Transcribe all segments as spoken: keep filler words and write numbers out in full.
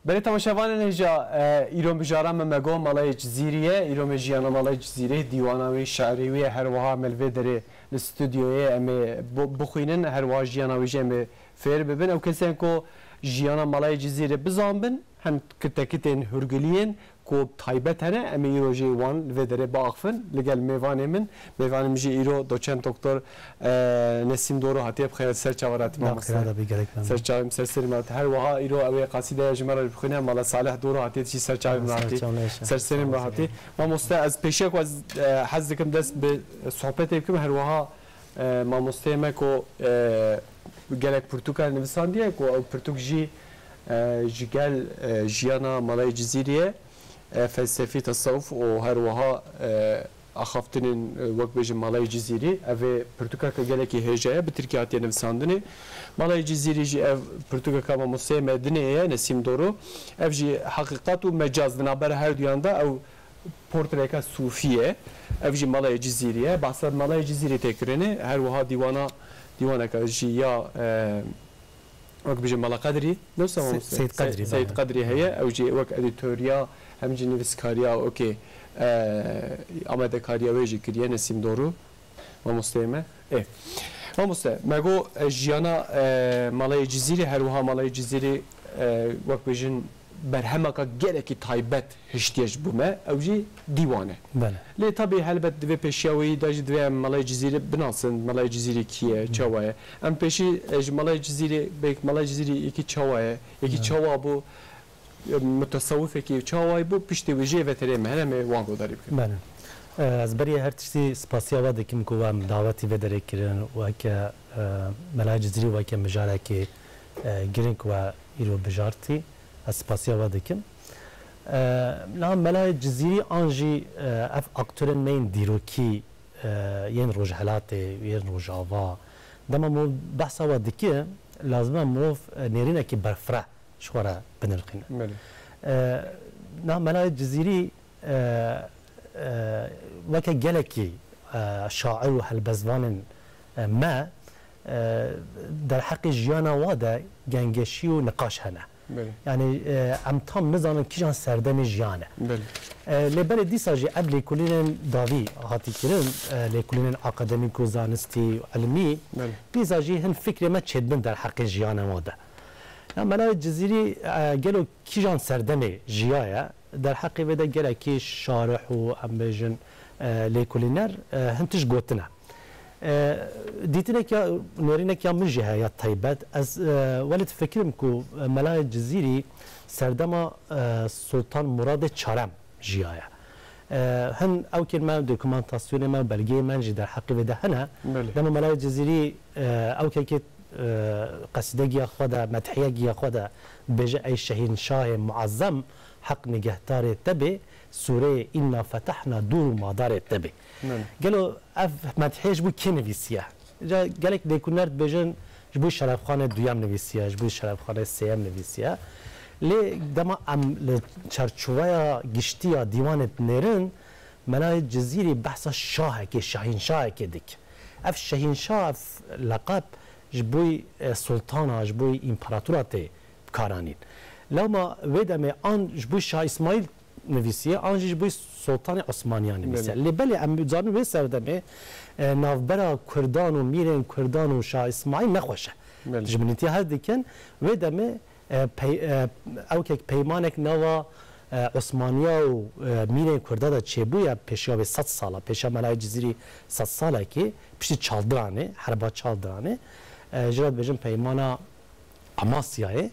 Belê temaşevanên hêja, e, îro mijara me me got Malayê Cizîrî ye. Îro me jiyana Malayê Cizîrê, dîwana wî, şi'rê wî ye. Her wiha me li vê derê li stûdyoyê em ê bo-, bixwînin. Her wiha jiyana wî jî em ê fêr bibin. Ew kesên ku jiyana Malayê Cizîrê bizanbin, hem kitekitên hûrgiliyên ku taybet hene, em ê îro jî wan li vê derê biaxivin. Li gel mêvanê min, mêvanê min jî îro doçent doktor, e, Nesîm Doro hatiye. Bi xêr, ser çavan hatî mamoste. Xêra de bî, gelek memnun. Ser çavê min, ser serê min hatî. Her wiha îro ew ê qasîdeya ji me re bixwîne, Mala Salih Doro hatiye, jî ser çavê min hatî. Ser serê min hatî. Mamoste, ez pêşiya ku ez, e, hez dikim dest bi sohbetê bikim, her wiha, e, mamosteyê me ku, e, gelek pirtûka nivîsandiye ku ew pirtûk jî, e, ji gel, e, jiyana Malayê Cizîrî ye, e, felsefî, tesewuf û her wiha, e, axaftinên, e, wek bêjin Malayê Cizîrî. Ev ê pirtûkeke gelekî hêja ye, bi tirkî hatiye nivîsandinê. Malayê Cizîrî jî ev pirtûkeka mamosteyê me dinê ye, Nesîm Doro. Ev jî heqîqet û mecaz di navbera her duyan de ew portreyeke sûfî ye. Ev jî Malayê Cizîrî ye. Behsa Malayê Cizîrî tê kirinê. Her wiha dîwana, dîwaneke jî ya, e, wek bêje Mala Qedrî, ne wisa Se-, mamoste? Seyîd Qedrî, Se-, Seyîd bele. Qedrî heye. Ew jî wek edîtoriya, hem jî nivîskariya, okê, e, amadekariya wê jî kiriye, Nesîm Doro, mamosteyê me. Ê. Mamoste, me got, e, jiyana, e, Malayê Cizîrî, her wiha Malayê Cizîrî, e, wek bêjin berhemeka gelekî taybet hiştiye ji bo me, ew jî dîwan e. Bele. Lê tabî helbet di vê pêşiya wê de jî divê em Malayê Cizîrî binasin, Malayê Cizîrî kî ye, çawa ye? Em pêşî, e, ji Malayê Cizîrî, belkî Malayê Cizîrî yekî çawa ye, yekî çawa bû, e, mutesewifekî çawa bû, piştî wê jê veterê me hene, em ê wan guhdarî bikin. Bele. E, ez berî her tiştî spasiya we dikim ku we em dawetî vê derê kirin, weke, e, Melayê Cizîrî weke mijarekê, e, girîng we îro bijartî. Ez spasiya we dikim. E, niha Melayê Cizîrî an jî, e, ev aktorên me yên dîrokî, e, yên Rojhelatê, yên Rojava, dema mirov behsa we dike, lazim e mirov, e, nêrînekî berfireh ji xwe re binirxîne. Belê. E, niha Melayê Cizîrî, e, e, weke gelekî, e, şair û helbestvanên, e, me, e, derheqê jiyana wa de gengeşî û niqaş hene. Belê. Yanî, e, em tam nizanin kîjan serdemê jiyan e. Belê. E, lê belê dîsa jî ev lêkolînên dawî hatî kirin, e, lêkolînên akademîk û zanistî û ilmî, Belê. Dîsa jî hin fikrê me çêdibin derheqê jiyana wa de. Ya Melayê Cizîrî, e, gelo kîjan serdemê jiyaye? Derheqê vê de gelekî şarih û, em bêjin, e, lêkolîner, e, hin tişt gotine. E, dîtinek ya, nêrînek ya min jî heye ya taybet. Ez, e, welê difikirim ku, e, Melayê Cizîrî serdema, e, Sultan Muradê Çarem jiyaye. E, hin ewkên me, dokumantasyonê me, belgeyê me jî derheqê vê de hene. Belê. Dema Melayê Cizîrî, e, ewkekê, e, qesîdegiya xwe de, medhiyegiya xwe de dibêje, Ey Şehînşahê Muezzem, Heq nigehdarê te bê, sûreyê Înna fetehna dûr û madarê te bê. Belê. Gelo ev medhê ji bo kê nivîsiye? Ca gelek lêkolîner dibêjin, ji bo Şerefxanê Duyem nivîsiye, ji bo Şerefxanê Sêyem nivîsiye. Lê dema em li çarçoveya giştî ya dîwanê dinêrin, Melayê Cizîrî behsa şahekê, şahînşahekê dike. Ev şahînşah, ev leqeb ji bo, e, sultana, ji bo împaratora tê bikaranîn. Lewma wê demê an ji bo Şah Îsmaîl nivîsiye, an jî ji bo Sultanê Osmaniya nivîsiye. Belê. Lê belê em zanin wê serdemê, e, navbera Kurdan û mîrên Kurdan û Şah Îsmaîl nexweş e. Belê. Dijminîtiya hev dikin, wê demê, e, pey-, e, ewkek peymanek nava, e, Osmaniya û, e, mîrên Kurda de çêbûye pêşiya wê sed sala, pêşiya Melayê Cizîrî sed salekê, piştî Çaldiranê, herba Çaldiranê, e, ji re dibêjin peymana Amasyayê.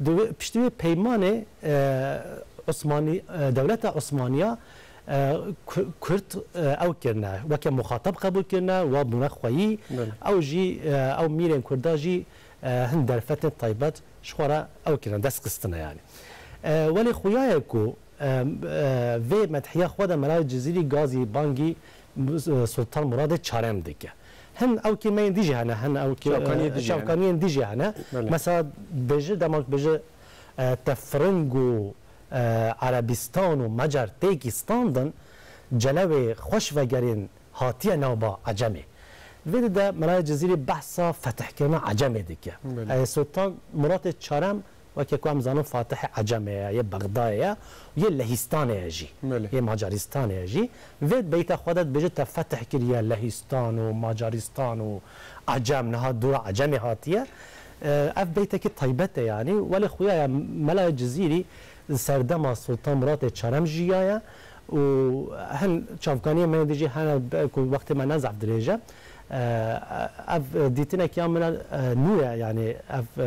Di wê, piştî wê peymanê, e, Osmanî, e, dewleta Osmaniya, e, Ku-, Kurd, e, ew kirine, weke muxatab qebûl kirine, wa bûne xweyî. Belê. Ew jî, e, ew mîrên Kurda jî, e, hin derfetên taybet ji xwe re ew kirine, dest xistine yanî. E, welê xuya ye ku, e, e, vê medhiya xwe de Melayê Cizîrî gazî bangî, e, Sultan Muradê Çarem dike. Hin ewkê me yên dî jî hene, hin ewkê, Çavkaniyê e, dî jî hene. Çavkaniyên dî jî hene. Belê. Mesela bêje, dema bêje, e, te firing û, e, Erebistan û Macar têkî standin, celewê xweş vegerên hatiye navba Ecemê. Vê de Melayê Cizîrî behsa fetihkirina Ecemê dike. Belê. E, Sultan Muratê Çarem Weke ku em zanin Fatihê Ecemê ye, yê Bexdayê ye, yê Lehistanê ye jî, Belê. yê Macaristanê ye jî. Vê beyta xwe de dibêje te fetih kiriye Lehistan û Macaristan û Ecem, niha dûra Ecemê hatiye. E, ev beytekî taybet e yanî. Welê xuya ye Melayê Cizîrî serdema Sultan Muratê Çarem jiyaye û hin çavkaniyê me dî jî hene be-, ku wextê me ne zehf dirêj e. E, ev dîtinekî ya min e, nû ye, yanî ev, e,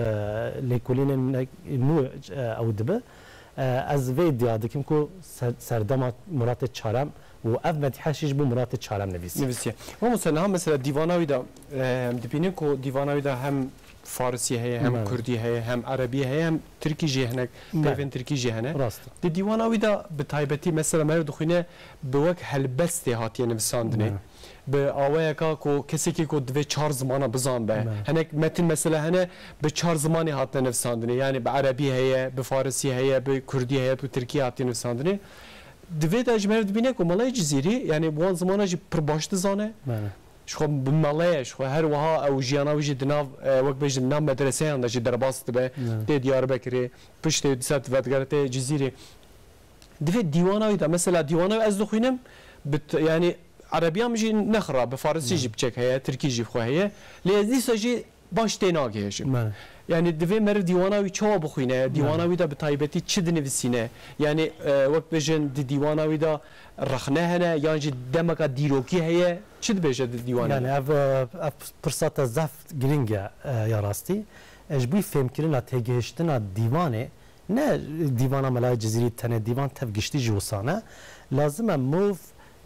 lêkolînên nû, e, ew dibe. E, ez vê îdia dikim ku ser-, serdema Muratê Çarem û ev medîhe jî ji bo Muratê Çarem nivîsî. Nivîsiye. Mamoste, niha mesela dîvana wî de, e, em dibînin ku dîvana wî de hem Farisî heye, hem Belê. Kurdî heye, hem Erebî heye, hem Tirkî jî hinek, Belê. peyvên Tirkî jî hene. Rast e. Di dîwana wî de bi taybetî mesela meriv dixwîne bi wek helbestê hatiye nivisandinê. Belê. Bi awayeka ku kesekî ku divê çar zimana bizanbe. Belê. Hinek metin mesela hene bi çar zimanê hatine nivisandinê. Yani bi Erebî heye, bi Farisî heye, bi Kurdî heye, bi Tirkî hatiye nivisandinê. Di vê de ji meriv dibîne ku Melayê Cizîrî, yani bi wan zimana jî pir baş dizane. Belê. Ji xwe bi mele ye, ji xwe her wiha ew jiyana wî jî di nav, e, wek bêjin, di nav medreseyan de jî derbas dibe. Evet. Tê Diyarbekirê, piştê dîsa divedigere tê Cizîrê. Divê dîwana wî de, mesela dîwana wî ez dixwînim, bi t-, yani erebiya min jî ne xira, bi farisî Evet. jî biçek heye, tirkî jî xwe heye. Lê ez dîsa jî baş tê nagihêjim. Evet. Yani divê meriv dîwana wî çawa bixwîne, dîwana Evet. wî de bi taybetî çi dinivîsîne? Yani, e, wek bêjin di dîwana wî de rexne hene, yan jî demeka dîrokî heye? Çi dibêje di dîwanê Yani de? ev, e, ev pirsa te zehf girîng e, e, ya rastî. E, ji bo fêmkirina têgihiştina dîwanê, ne dîwana Melayê Cizîrî tenê, dîvan tev giştî jî wisa ne. Lazim e mov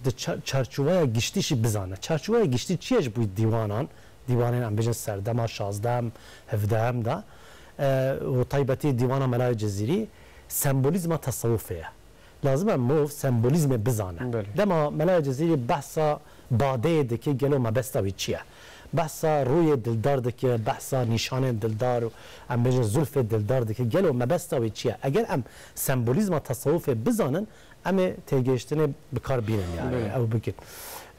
di ça-, çarçoveya giştî jî bizane. Çarçoveya giştî çi ye ji bo dîwanan? Dîwanên em bêjin serdema şazdehim, hevdehim de, e, û taybetî dîwana Melayê Cizîrî sembolîzma tesewufê ye. Lazim e mov sembolîzmê bizane. Belê. Dema Melayê Cizîrî behsa badeyê dike, gelo mebesta wî çi ye? Behsa rûyê dildar dike, behsa nîşanên dildar û em bêjin zulfê dildar dike, gelo mebesta wî çi ye? Eger em sembolîzma tesewufê bizanin, em ê têgihiştinê bi kar bînin, yani Belê. ew bikin.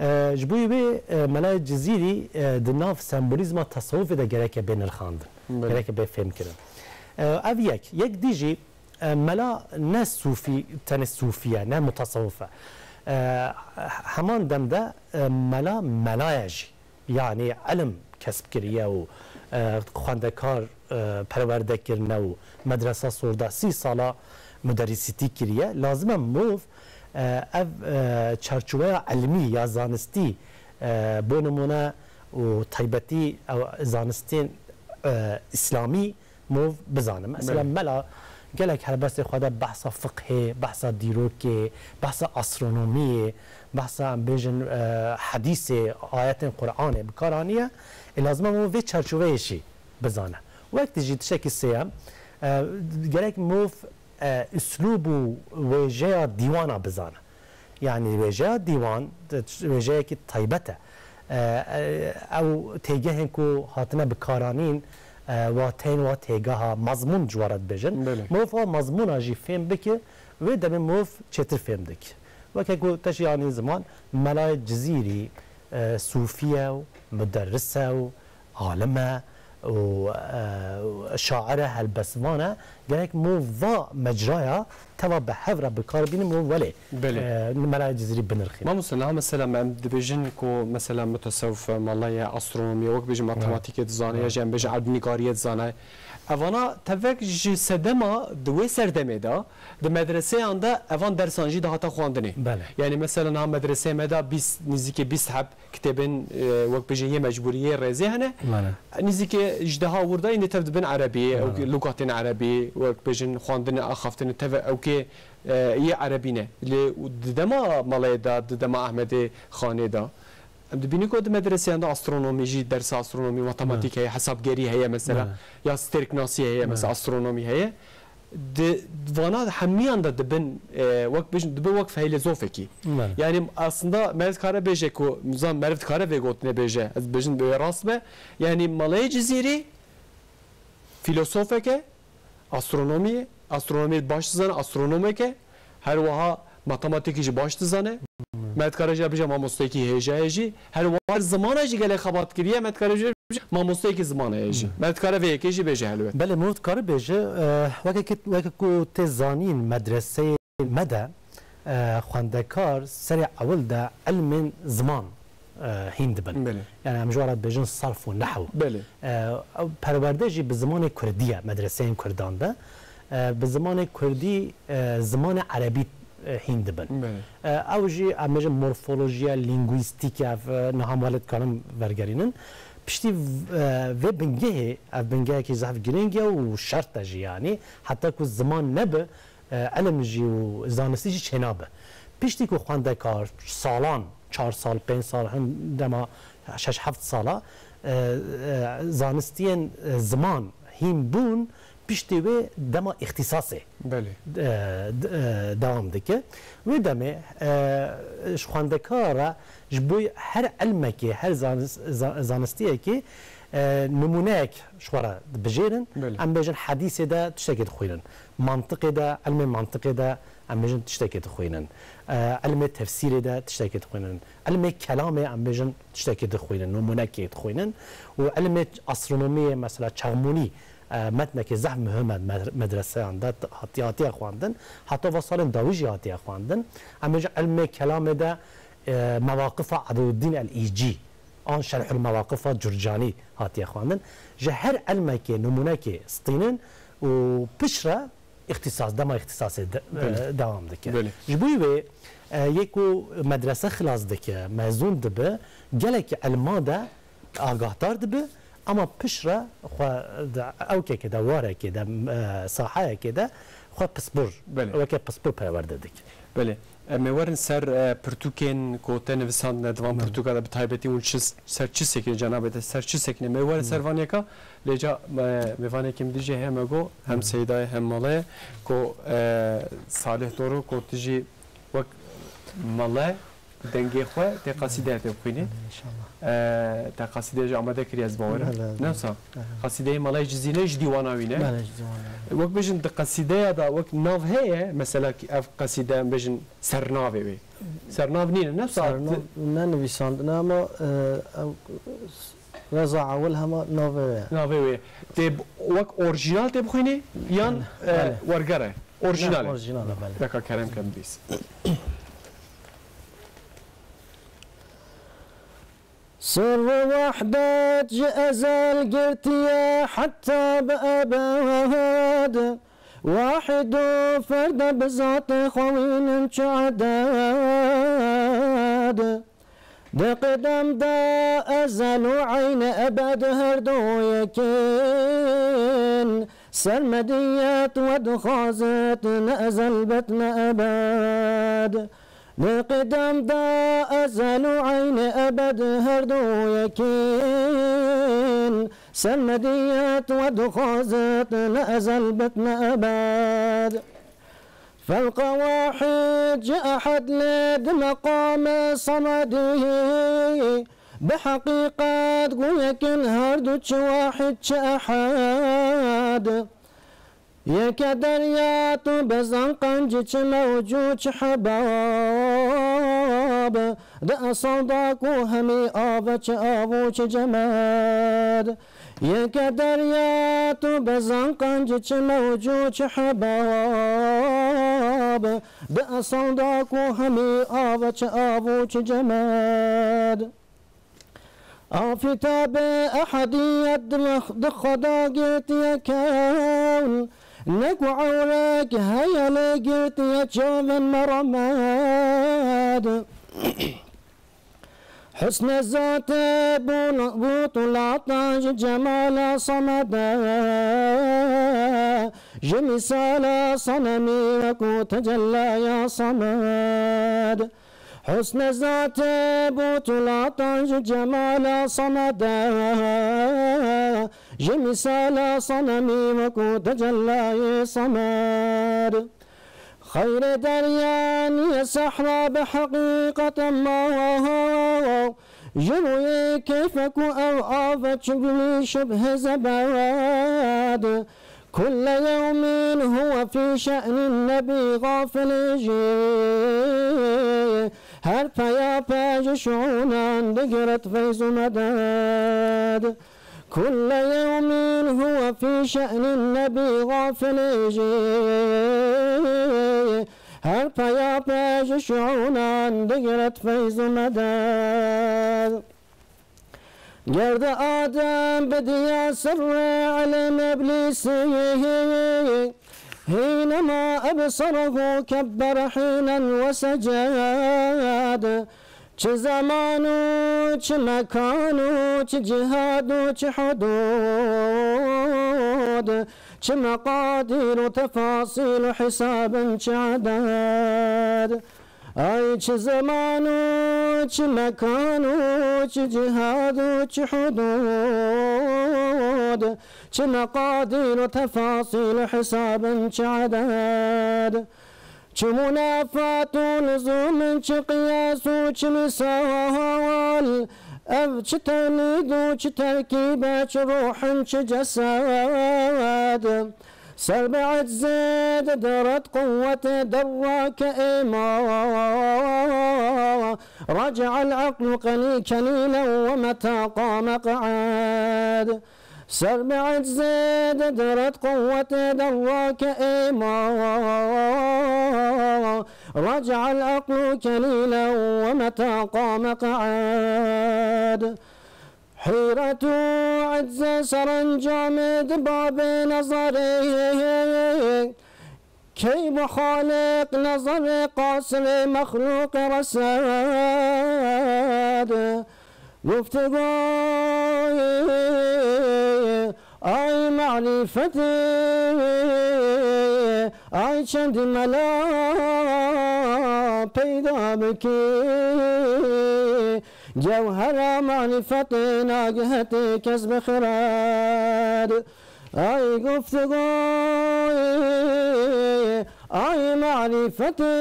E, ji bo wê, e, Melayê Cizîrî, e, di nav sembolîzma tesewufê de gereke bê nirxandin, Belê. gereke bê fêmkirin. E, ev yek. Yek dî jî, E, mela ne sûfî, tenê sûfî ye, ne mutasewif e. E, heman dem de, e, mela, mela ye jî. Yanî ilim kesb kiriye û, e, xwendekar, e, perwerde kirine û medresa sorda sî sala muderrisîtî kiriye. Lazim e mov, e, ev, e, çarçoveya ilmî ya zanistî, e, bo nimûne û taybetî ew zanistên, e, îslamî, mov bizane. Mesela Belê. mela gelek helbestê xwe de behsa fiqhê, behsa dîrokê, behsa astronomiyê, behsa em bêjin, e, hedîsê, ayetên Qur'anê bi kar aniye. Ê lazim e mov vê çarçoveyê jî bizane. Wek dijî tiştekî sêyem, e, gerek mov, e, uslûb û wêjeya dîwana bizane. Yanî wêjeya dîwan, wêjeyekî taybet e. E, e, ew têgehên ku hatine bikaranîn, e, wateyên wa têgeha, mazmûn ji we re dibêjin. Belê. Mirov wa mazmûna jî fêm bike, wê demê mirov çêtir fêm dike. Weke ku te jî anî ziman, Melayê Cizîrî, e, sûfî ye û muderris e û alim e û, e, şair e, helbestvan e. Gerek mirov va mecraya teva bi hev re bi kar bînin, mirov welê, Belê. e, Melayê Cizîrî binirxînin. Mamoste, niha mesela em dibêjin ku mesela mutasewif e, mela ye, astronomî ye, wek bêjin matematîkê dizane, ya jî em bêjin erdnîgariyê dizane. Evana tevek ji sedema di wê serdemê de di medreseyan de evan dersan jî dihate xwendinê. Belê. Yani mesela niha medreseyê me de bîst, nêzîkî bîst heb kitêbên, e, wek bêjin yê mecbûrî, yê rêzê hene. Belê. Nêzîkî ji deha wir de îndî tev dibin erebî, Belê. ew lugatên erebî, wek bêjin xwendin, axaftin tev ewkê, e, yê erebî ne. Lê di dema Melayê de, di dema Ehmedê Xanê de, em dibînin ku di medreseyan de astronomî jî, dersa astronomî, matematîk Belê. heye, hesabgerî heye mesela, Belê. ya stêrknasî heye mesela, Belê. astronomî heye. Di vana hemiyan de dibin, e, wek bêjin, dibe wek feylezofekî. Belê. Yani aslında meriv dikare bêje ku, zan meriv dikare vê gotinê bêje, ez bêjin bi wê rast be. Yani Melayê Cizîrî filosofek e, astronomî, astronomî baş dizane, astronomek e, her wiha matematîkî jî baş dizane. Belê. Me dikare jî bêje mamosteyekî hêja ye jî, her wiha zimana jî gelek xebat kiriye, me dikare jî Mamosteyekî ziman heye jî. Hmm. Me dikare vê yekê jî bêje helwet. Belê, mirov dikare bêje, e, weke ki, weke ku tê zanîn medreseyê me de, e, xwendekar serê ewil de ilmên ziman, e, hîn dibin. Belê. Yani em ji wan re dibêjin sarf û nehw. Belê. E, ew perwerde jî bi zimanê kurdî ye medreseyên kurdan de. E, bi zimanê kurdî, e, zimanê erebî, e, hîn dibin. Belê. E, ew jî, em bêjin, morfolojiya, lîngwîstîk e, ev, e, niha malê dikarin vergerînin. Piştî v-, e, vê bingehê, ev bingehekî zehf girîng e û şert e jî, yanî heta ku ziman nebe, e, ilim jî û zanistî jî çênabe. Piştî ku xwendekar salan, çar sal, pênc sal, hin dema şeş heft sala, e, e, zanistiyên, e, ziman hîn bûn, piştî wê dema îxtîsasê, Belê. e, d-, e, dewam dike. Wê demê, e, ji xwendekara re ji bo her ilmekê, her zanis-, za-, zanistiyekê, e, nimûneyek ji xwe re dibijêrin. Belê. Em bêjin hedîsê de tiştekê dixwînin. Mantiqê de, ilmê mantiqê de em bêjin tiştekê dixwînin. E, ilmê tefsîrê de tiştekê dixwînin. Ilmê kelamê em bêjin tiştekê dixwînin, nimûnekê dixwînin. Û ilmê astronomiyê, mesela çaxmûnî, e, metnekê zehf muhim e med-, medreseyan de hatiye, hatiye xwendin. Heta va salên dawî jî hatiye xwendin. Em bêjin ilmê kelamê de, e, mewaqifa Ededuddîn el-Îcî an Şerhul Mewaqifa Curcanî hatiye xwendin. Ji her ilmekê nimûnekê stînin û piştre îxtîsas, dema îxtîsasê de-, Belê. e, dewam dike. Belê. Ji bo wê, e, yê ku medrese xilas dike, mezûn dibe, gelekî ilma de agahdar dibe, ama piştre xwe di ewkekê de, warekê de, e, sahayekê de xwe pispor, Belê. weke pispor perwerde dike. Belê. Em ê werin ser, e, pirtûkên ku te nivisandine, di van Belê. pirtûka de bi taybetî hûn çi, ser çi sekine, cenabê te ser çi sekine? Em ê werin ser Belê. van yeka, lê ca, e, mêvanekî min dijî heye me got, hem Belê. Seydayê hem Malê, ku, e, Salih Doro, ku tu jî wek Malê dengê xwe tê qasîdeyê tê bixwînî. Belê, inşallah. E, te qasîdeyê jî amade kiriye, ez bawer im. Belê, belê. Ne wisa? Belê. Qasîdeyê Malê Cizîrê ji dîwana wî ne? Belê, ji dîwana wî. Wek bêjin di qasîdeya de wek nav heye, mesela ki ev qasîde em bêjin sernavê wê. Sernav nîne, ne wisa? Sernav nenivîsandine ama, e, ew Reza Ewil hema navê wê ye. Navê wê ye. Tê b-, wek orjînal tê bixwînî yan, Belê. e, Belê. werger e? Orjînal e. Ne, orjînal e, belê. Weka kerem ke bibîs. Sirr û wehdet ji ezel girtiye heta bi ebed. Wahid û ferde bi zatê xwe wînin çi eded. Di qidem de ezel û eyn ebed her du yekîn. Sermediyet we dixwazit ne ezel bet ne ebed. Li qidem de ezel û eynê ebed her du yekîn. Sermediyet we dixwazit ne ezel bet ne ebed. Ferqa wahid ji ehed lê di meqamê semedî. Bi heqîqet gu yekin her du çi wahid çi ehed. Yeke derya tu bezan qenc çi mewcû çi hebab. Di esal da ku hemî ave çi avû çi cemed. Yeke derya tu bezan qenc çi mewcû çi hebab. Di esal da ku hemî ave çi avû çi cemed. Afîtabê ehediyet di mex-, di xwe de girtiye kewn. Ne ku ewrek heye lê girtiye çavên me remed. Husnê zatê bû-, bûtulatan ji cemala semede. Ji mîsala senemî wekû tecellaya semed. Husnê zatê bûtulatan ji cemala semede. Ji mîsala senemî wekû tecellayê semed. Xeyrê derya niye sehra bi heqîqet ema. Ji rûyê keyfek û ew ave çi gulî şibhê zebed. Kulle yewmin huwe fî şe'nin nebî gafilê jî. Her peya pe ji şûnan digiret feyz û medet. كل يوم هو في شأن، nebî xafilê jî. Her peya pê ji şûnan digiret feyz û medet. Ger di Adem bidiya sirrê ilm Îblîsî, hînema ebserehu kebbere hînen we seced. Çi zeman û çi mekan û çi cihad û çi hudûd, çi meqadîr û tefasîl û hisabin çi eded. Ay çi zeman û çi mekan û çi cihad û çi hudûd, çi meqadîr û tefasîl û hisabin çi eded. Çi munafat û lizûm in, çi qiyas û çi misal, ev çi tevlîd û çi terkîb e, çi ruh in, çi cesed. Ser bi eczê de deret quwetê derrake êma, raci'el eqlu qelî kelîle we meta qame qe'ed. Ser bi eczê de deret quwetê derrake êma, raci'el eqlu kelîle we meta qame qe'ed. Hîret û ecze serencamê di babê nezerê. Key bi Xaliq nezerê qasirê mexlûqê resed. Guftiguy ay marîfetê, ay çend mela peyda bikî. Cewhera marîfetê nagihetê kes bi xired. Ay guftiguy, ay marîfetê,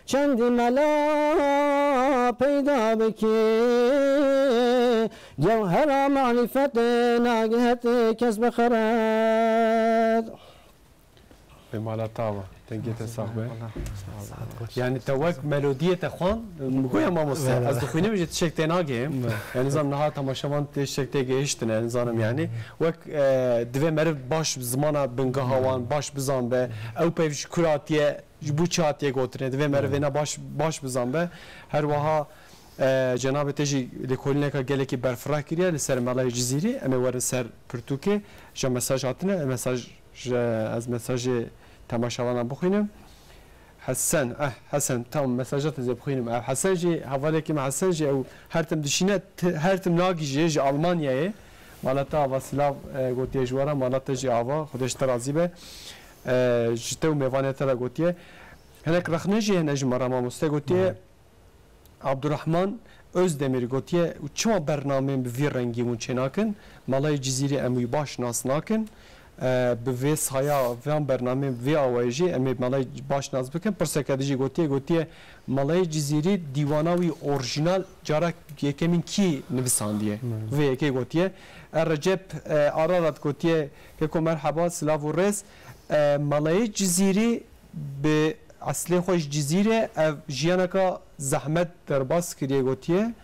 çend mela peyda bikî. Cewhera marîfetê nagihetê kes bi xired. Ê mala te ava. Dengê te sax be. Yanî te wek melodiyê te xwan, goya mamoste. Wele. Ez dixwînim jî tiştek tê nagêm. Yanî zam niha temaşevan tê tiştek tê gihiştine, nizanim yanî. Wek, e, divê meriv baş zimana bingeha wan baş bizan be. Ew peyv ji kura hatiye, ji bo çi hatiye gotine. Divê meriv vêna baş, baş bizan be. Her wiha, e, cenabê te jî lêkolîneka gelekî berfireh kiriye li ser Melayê Cizîrî. Em ê werin ser pirtûkê. Ja mesaj hatine, mesaj Ji, ez mesajê temaşevanan bixwînim. Hesen, eh, Hesen, tam mesaja te zê bixwînim. Ev Hesen jî, hevalekî me Hesen jî, ew her tim dişîne, ti-, her tim nagihîje, ji Almanyayê. Mala te ava silav, e, gotiye ji we re, mala te jî ava, Xwedê ji te razî be. E, ji te û mêvanê te re gotiye. Hinek rexne jî hene ji me re mamoste gotiye. Hı. Abdurrahman Özdemir gotiye, û çima bernameyên bi vî rengî hûn çênakin? Melayê Cizîrî em wî baş nas nakin. E, bi vê saya van bernameyên bi vê awayê jî em ê melayê baş nas bikin. Pirseke din jî gotiye, gotiye, Melayê Cizîrî dîwana wî orjînal cara yekemîn kî nivisandiye? Hmm. Vê yekê gotiye. E, Recep, e, Ararat gotiye, keko merheba, silav û rêz. E, Melayê Cizîrî bi eslê xwe ji Cizîrê, ev jiyaneka zehmet derbas kiriye gotiye.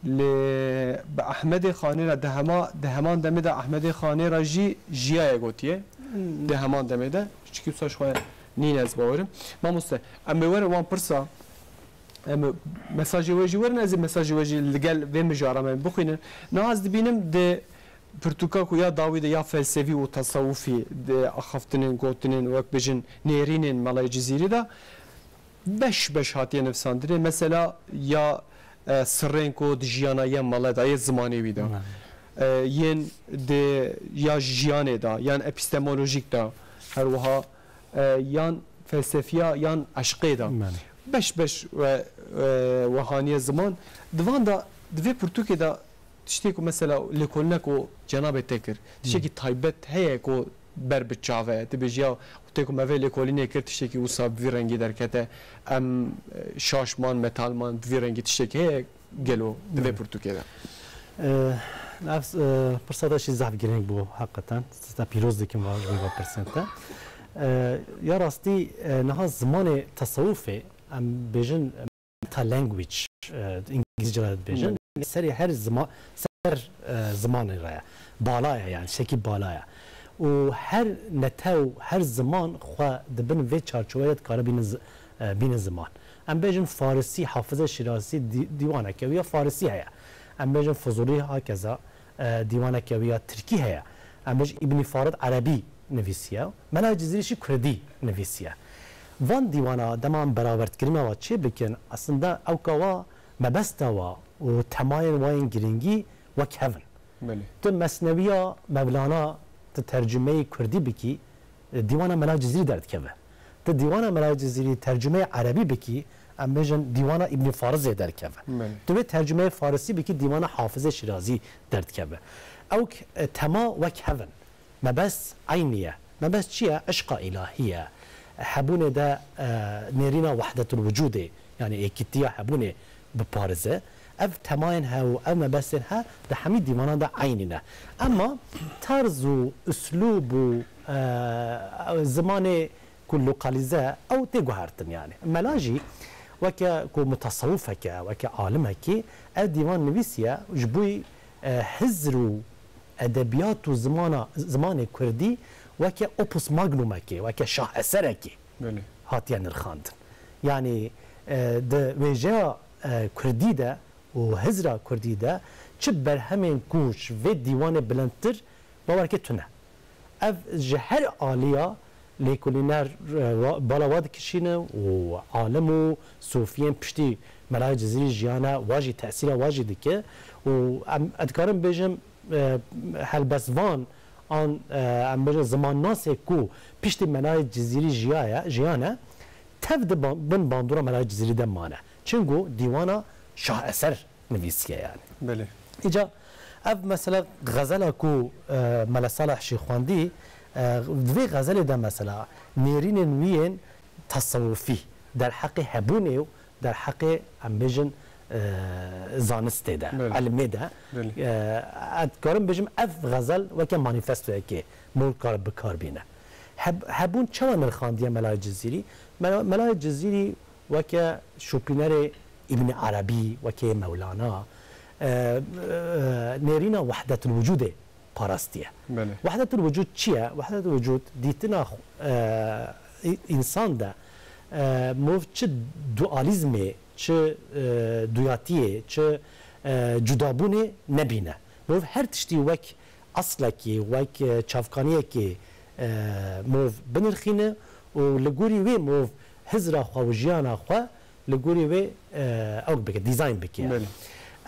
Lê bi Ehmedê Xanê re di hema, di heman demê de Ehmedê Xanê re jî jiyaye gotiye. Hmm. Di heman demê de. Çikî wisa ji xwe nîne ez bawerim. Mamoste, em ê werin wan pirsa, em ê mesajê we jî werin, ez ê mesajê we jî li gel vê mijara me bixwînin. Niha ez dibînim di pirtûka ku ya dawî de ya felsefî û tesewufî di axaftinên, gotinên, wek bijin nêrînên Melayê Cizîrî de beş beş hatiye nivîsandinê. Mesela ya, e, sirrên ku di jiyana yê mele de, yê zimanê wî de, e, yên di ya jiyanê de, yan epistemolojîk de, her wiha, e, yan felsefiya, yan eşqê de. Belê. Beş beş we, e, we haniye ziman. Di van de, di vê pirtûkê de tiştê ku mesela lêkolînek û cenabê te kir, tiştekî taybet heye ku ber bi çav e? Tu bêjî ya, tê ku me vê lêkolînê kir, tiştekî wisa bi vî rengî derkete, em, e, şaş man, metal man, bi vî rengî tiştekî heye gelo di vê pirtûkê de? E, ev, e, pirsa te jî zehf girîng bû heqeten. Te pîroz dikim va, ji vê va pirsên te. E, ya rastî, e, niha zimanê tesewufê, em bêjin, meta language, e, îngilîzce re dibêjin. Serê her zima-, her, e, zimanê re ye. Bala ye, yani şekî bala ye. Û her netew, her ziman xwe di bin vê çarçoveyê de dikare bîne zi-, e, bîne ziman. Em bêjin Farisî, Hafize Şîrazî dî-, dîwaneke wî ya Farisî heye. Em bêjin Fuzulî hakeza, e, dîwaneke wî ya Tirkî heye. Em bêjin Îbnî Farid Erebî nivîsiye. Mela Cizîrî jî Kurdî nivîsiye. Van dîwana dema em berawertkirina wa çê bikin, aslında ewka wa, mebesta wa û temayên wa yên girîngî wek hev in. Belê. Tu Mesnewiya Mevlana, tu tercumeyî Kurdî bikî, e, dîwana Mela Cizîrî derdikeve. Tu dîwana Mela Cizîrî tercumeyê Erebî bikî, em bêjin dîwana Îbnî Farizê derdikeve. Belê. Tu wê tercumeyê Farisî bikî, dîwana Hafizê Şîrazî derdikeve. Ew k-, e, tema wek hev in. Mebest eynî ye. Mebest çi ye? Eşqa îlahî ye. Hebûnê de, e, nêrîna wehdetul wicûdê, yani êkîtiya hebûnê biparize. Ev temayên he û ev mebestên he di hemî dîvanan de eynî ne. Ema terz û uslûb û, e, zimanê ku lokalîze ew tê guhertin yani. Mela jî weke ku mutasewifeke, weke alimekî ev dîvan nivîsiye ji bo, e, hizr û edebiyat û zimana, zimanê kurdî weke opus magnumekê, weke şaheserekê Belê. hatiye nirxandin. Yani, e, di wêjeya, e, kurdî de û hizra kurdî de çi berhemên ku ji vê dîwanê bilindtir bawerkê tune. Ev ji her aliya lêkolîner, e, wa-, bala wa dikişîne û alim û sofiyên piştî Melayê Cizîrî jiyane, wa jî tesîra wa jî dike û em, ez dikarim bêjim, e, helbestvan an, e, em bêjin zimannasê ku piştî Melayê Cizîrî jiyaye, jiyane, tev di ban-, bin bandora Melayê Cizîrî de mane. Çinku dîwana şaheser nivîsiye yani. Belê. Îca ev mesela xezela ku, e, Mele Salih jî xwendî, e, di vê xezelê de mesela nêrînên wî yên tesewufî derheqê hebûnê û derheqê, em bêjin, e, zanistê de, Belê. ilmê de, Belê. e, ez dikarim bêjim ev xezel weke manîfestoyekê mor kar bi kar bîne. Heb-, hebûn çawa nirxandiye Melayê Cizîrî? Mela-, Melayê Cizîrî weke şopînerê Îbnî Erebî, weke Mewlana, e, e, nêrîna wehdetul wicûdê parastiye. Belê. Wehdetul wicûd çi ye? Wehdetul wicûd dîtina xwe, e, î-, însan de, e, mirov çi dualîzmê, çi, e, duyatiyê, çi, e, cudabûnê nebîne. Mirov her tiştî wek eslekî, wek, e, çavkaniyekî, e, mirov binirxîne û li gorî wê mirov hizra xwe û jiyana xwe li gorî wê, e, ew bike, dîzayn bike. Belê.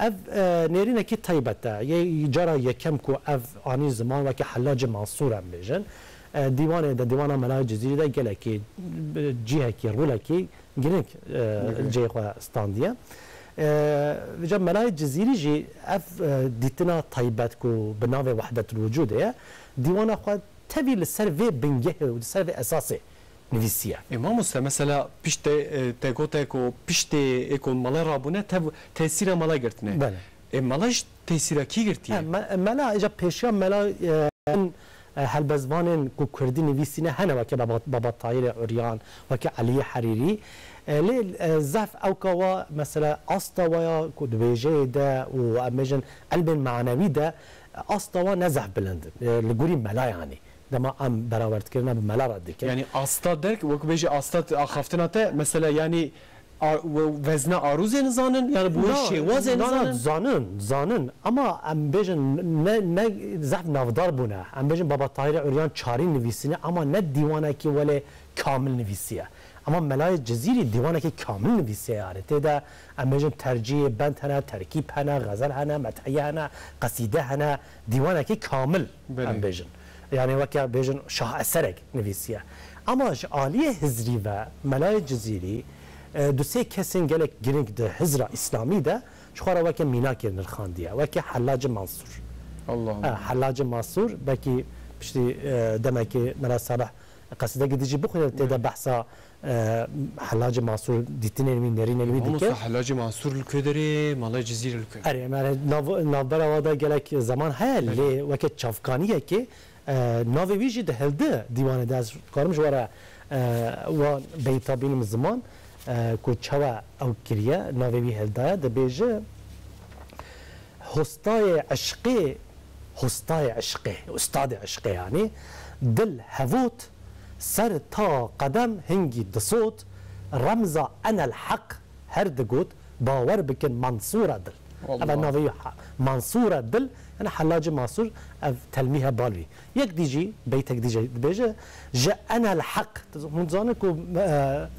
Ev, e, nêrînekî taybet e. Yê cara yekem ku ev anî ziman weke Hellacê Mansûr em bêjin. E, dîwanê de, dîwana Melayê Cizîrî de gelekî, e, cihekî, rolekî giring, e, Giring. cihê xwe standiye. E, vêca Melayê Cizîrî jî ev, e, dîtina taybet ku bi navê Wehdetul Wicûdê ye, dîwana xwe tevî li ser vê bingehê û li ser vê esasê nivîsiye. Ê mamoste, mesela piştê, e, te gote ku piştê ê ku mele rabûne tev tesîra mele girtine. Belê. Ê mele ji tesîra kî girtiye? He, me-, mela, îca pêşiya mela, e, e, helbestvanên ku kurdî nivîsîne hene weke Baba, Baba Tahirê Uryan, weke Eliyê Herîrî. E, lê, e, zehf ewka wa, mesela asta wa ya ku di wêjeyê de û em bêjin ilmên manewî de, asta wa ne zehf bilind in. E, li gorî melayanî. Dema em berawertkirina bi mela re dikin. Yani asta derg, wek bêjî asta t-, axaftina te, mesela yani a-, we-, vezna arûzê nizanin, yani bi wê Na, şêwazê na, na, nizanin? Zanin, zanin. Ama em bêjin ne, ne zehf navdar bûne. Em bêjin Baba Tahirê Uryan çarî nivîsîne ama ne dîwanekî welê kamil nivîsiye. Ama Melayê Cizîrî dîwanekî kamil nivîsiye yani. Tê de em bêjin tercîhê bend hene, terkîb hene, xezel hene, methiyê hene, qesîde hene. Dîwanekî kamil Belê. em bêjin. Yani weke bêjin şaheserek nivîsiye. Ama ji aliyê hizrî ve Melayê Cizîrî, e, du sê kesên gelek giring di hizra îslamî de ji xwe re weke mînakê nirxandiye. Weke Hellacê Mansûr. Allah Allah. Ha, Hellacê Mansûr, belkî piştî, e, demekê Mela Salih qesîdekî dijî bixwîne, tê de Belê. behsa, e, Hellacê Mansûr, dîtinên wî, nêrînên wî Mamosta dike. Hellacê Mansûr li ku derê, Melayê Cizîrî li ku? Erê, me nav-, navbera wa de gelek zeman heye, Belê. lê weke çavkaniyekê, e, navê wî jî di hildi dîwanê de. Ez karim ji we re, e, wan beyta bînim ziman, e, ku çawa ew kiriye, navê wî hildaye, dibêje, Hostayê eşqê, hostayê eşqê, ustadê eşqê yanî, dil hevot, ser ta qedem hingî disot, remza enel heq her digot, bawer bikin Mansûra dil. Eva navê wî ha-, Mansûra dil, yani Hellacê Mansûr, ev telmîhe bal wî. Yek dî jî, beytek dî jî dibêje, ji enel heq. Hûn dizanin ku, e,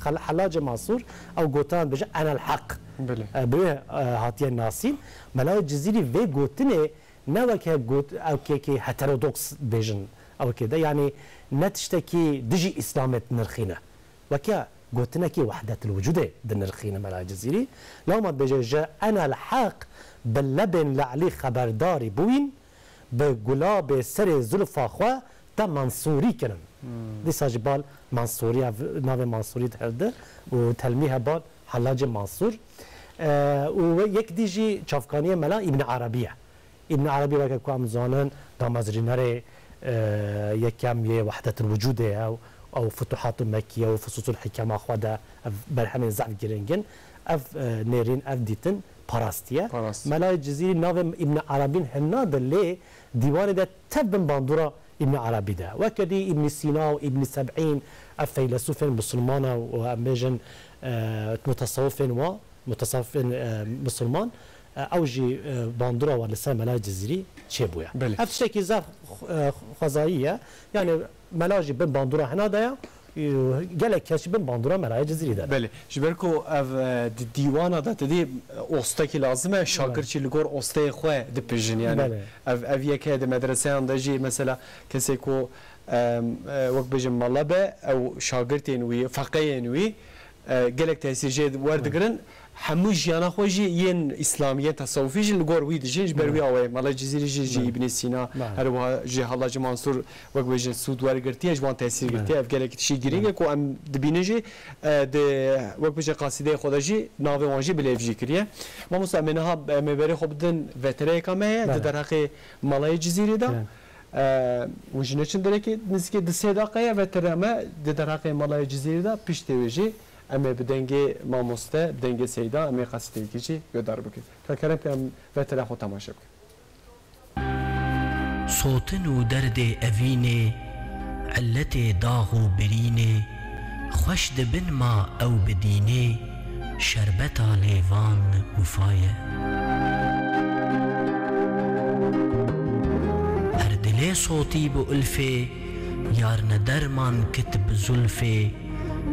Hel-, Hellacê Mansûr ew gotan dibêje, enel heq. Belê. E, bi wê, e, hatiye nasîn. Melayê Cizîrî vê gotinê ne weke got-, ew kêkê heterodoks bêjin ew kê de, yanî ne tiştekî dijî Îslamê dinirxîne. Weke gotinekî wehdetil wicûdê dinirxîne Melayê Cizîrî. Lewma dibêje, ji enel heq bi lebên le'lî xeberdarî bûyîn, bi gulabê serê zulfa xwe te Mansûrî kirin. Dîsa jî bal Mansûrî, ev navê Mansûrî dihildi û telmîhe bal Hellacê Mansûr. E, û yek dî jî çavkaniyê Mela Îbn Arabî ye. Îbn Arabî weke ku em zanin damezrînerê, e, yekem yê Wehdetil Wicûdê ye û ew Futuhatul Mekkiye û Fususul Hikema xwe de ev berhemên zehf giring in. Ev, e, nêrîn, ev dîtin parastiye. Parast. Melayê Cizîrî navê Îbn Arabîn hevna de lê dîwanê de tev bin bandora Îbn Arabî de. Weke dî Îbn Sîna û Îbn Seb'în, ev feylesûfên misilmana û em bêjin, e, mutasawifên wa, mutasawifên, e, misilman, e, ew jî, e, bandora wa li ser Melayê Cizîrî çêbûye. Belê. Ev tiştekî zaf, e, xwezayî ye. Yani Mela jî bin bandora hena de ye. Gelek kes jî bin bandora Melayê Cizîrî de ne. Belê. Ji ber ku ev, e, di dîwana de te dî, e, ostekî lazim e, şagird jî li gor osteyê xwe dipijin. Yani Belê. ev, ev yek heye di medreseyan de jî mesela kesê ku, em, e, wek bêjin mala be, ew şagirtên wî, feqeyên wî, e, gelek tesîr jê werdigirin. Hemû jiyana xwe jî yên îslamî, yên tesewufî jî li gor wî dijîn. Ji ber wî awayê Mela Cizîrî jî ji Îbnî Sîna, her wiha ji Hellacê Mansûr wek bêjin sûd wergirtiye, ji wan tesîr girtiye. Ev gelek tişî girîng e ku em dibînin jî, e, di, wek bêje qasîdeyê xwe de jî navê wan jî bilêv jî kiriye. Mamoste, em ê niha, em ê berê xwe bidin vetereyeka me heye di derheqê Melayê Cizîrê de. E, hûn jî neçin derekê, nizîkê di sê deqe ye vetereya me di derheqê Melayê Cizîrê de, piştê wê jî em ê bi dengê mamoste, bi dengê Seyda, em ê qasîdeyekî jî guhdar bikin. Ka kerem ke em vetereya xwe temaşe bikin. Sotin û derdê evînê, illetê dax û birînê, xweş dibin ma ew bi dînê, şerbeta lêvan wifa ye. Her dilê sotî bi ulfê, yar ne derman kit bi zulfê,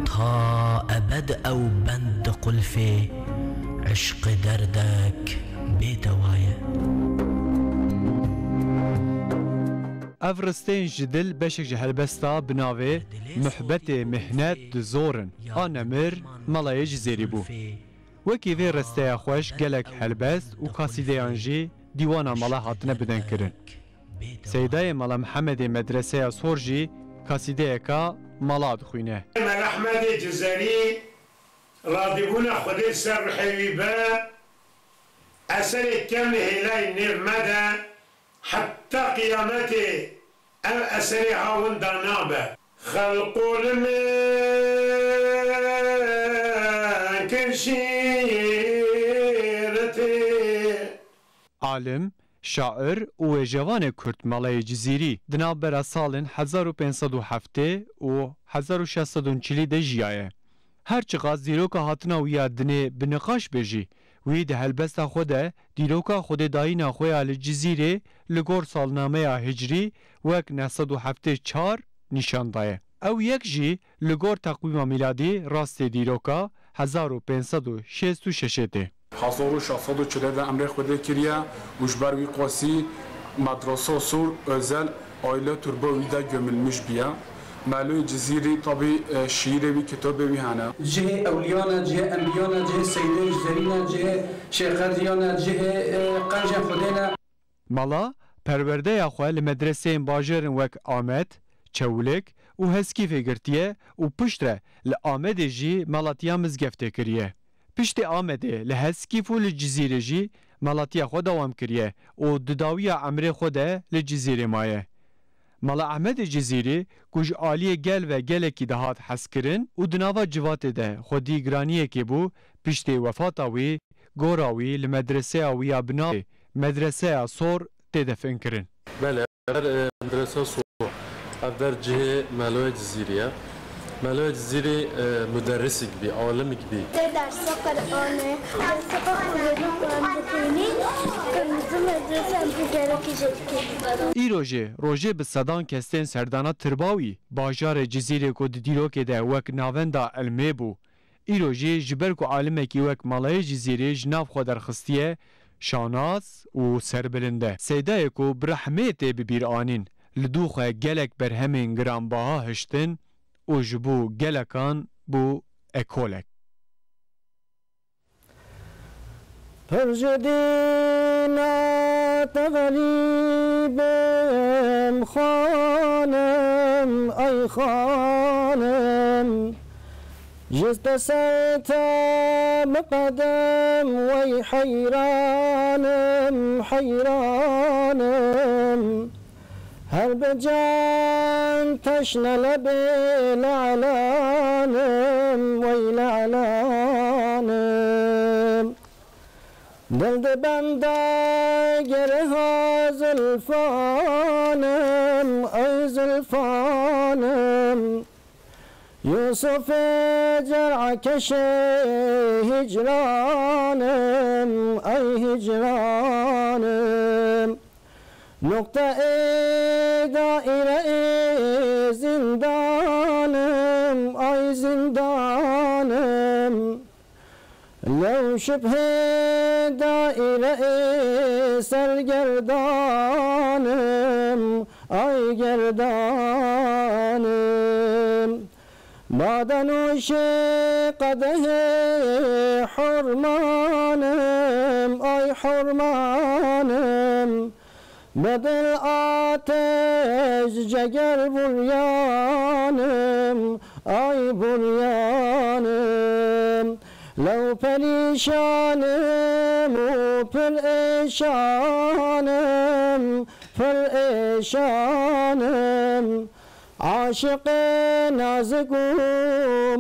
ta ebed ew bend di qulfê, eşq derdek bê dewa ye. Ev ristên ji dil beşek ji helbesta bi navê Muhbetê Mihnet di zor in a Nemir Melayê Cizêrî bû. Wekî vê resteya xweş gelek helbest û kasîdeyan jî dîwana mala hatine bidengkirin. Seydayê Mala Mihemedê Medreseya Sor jî kasîdeyeka mala dixwîne. Mela Ehmedê Cizerî, radîbûna Xwedê li ser ruhê wî be, eserê kevnê hêlayê nêv me de, heta qiyametê ev eserê ha winda nabe. Xelqo li min kir şîretê. Alim, şair û wêjevanê kurd Melayê Cizîrî di navbera salên hezar û pênc sed û heftê û hezar û şeş sed û çilî de jiyaye. Her çiqas dîroka hatina wî ya dinê bi niqaş be jî, wî di helbesta xwe de dîroka xwedêdayîna xwe ya li Cizîrê li gor salnameya hicrî wek neh sed û heftê çar nîşan daye. Ew yek jî li gor teqwîma mîladî rastê dîroka hezar û pênc sed û şêst û şeşê tê. Hezar û şeş sed û çilê de emrê Xwedê kiriye û ji ber wî qasî Medresa Sor özel aile turba wî de gömülmüş bûye. Meloyê Cizîrî tabî, e, şîîrê wî, kitabê wî hene. Cihê ewliyan e, cihê enbiyan e, cihê Seydê Cizerîn e, cihê Şêxedriyan e, cihê, e, qencên Xwedê ne. Mala perwerdeya xwe li medreseyên bajêr in wek Amed, Çewlik û Heskîfê girtiye û piştre li Amedê jî melatiya mizgeftê kiriye. Piştî Amedê li Heskîf û li Cizîrê jî melatiya xwe dewam kiriye û di dawiya emrê xwe de li Cizîrê maye. Mala Ehmedê Cizîrî ku ji aliyê gel ve gelekî dihat hezkirin û di nava civatê de xwedî giraniyekê bû, piştê wefata wî, gora wî li medreseya wî ya bi navê Medreseya Sor tê definkirin. Belê, ev der, e, medresa Sor. Ev der cihê Meloya Cizîrî ye. Meloya Cizîrî, e, muderrisik bî, alimik bî. Te dersa Qur'anê, dersa Qur'anê Qur'an dixwînî, kırmızı medrese em gerekî jê dikî. Îro jî rojê bi sedan kes tên serdana Tirbawî, bajarê Cizîrê ku di dîrokê de wek navenda ilmê bû. Îro jî ji ber ku alimekî wek Melayê Cizîrî ji nav xwe derxistiye, şanaz û serbilind e. Seydayê ku bi rehmê tê bibîranîn, li dû xwe gelek berhemên giranbaha hiştin û ji bo gelekan bû ekolek. Pir ji dîna te xerîbim xanim, ay xanim. Ji te ser te biqedim, wey heyranim, heyranim. Her bi can teşne lebê lalanim, wey lalanim. Dil di benda giriha zilfanim, ey zilfanim. Yusufê cer'keşê hicranim, ey hicranim. Noqteyê daîreyê zindanim, ay zindanim. Lew şibhê daîreyê sergerdanim, ay gerdanim. Badanûşê qedehê hurmanim, ay hurmanim. Bi dil ateş ceger buryanim, ay buryanim. Lew perîşanim û pir êşanim, pir êşanim. Aşiqê nazik û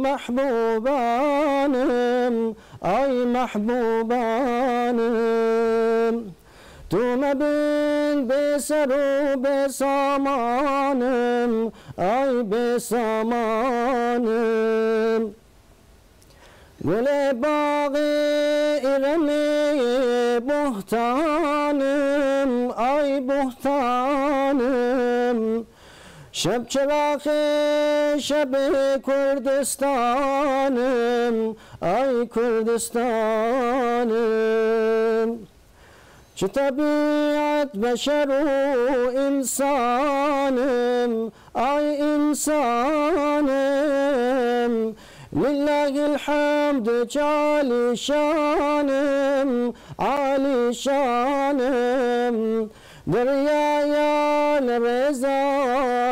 mehbûbanim, ay mehbûbanim. Tu me bin bê ser û bê samanim, ay bê samanim. Gulê baxê îremê buhtanim, ay buhtanim. Şeb çiraxê şebê Kurdistanim, ay Kurdistanim. Çi tebîet beşer û însanim, ay însanim. Lillahil hemd, çi alîşanim, alîşanim. Diryaya li rêza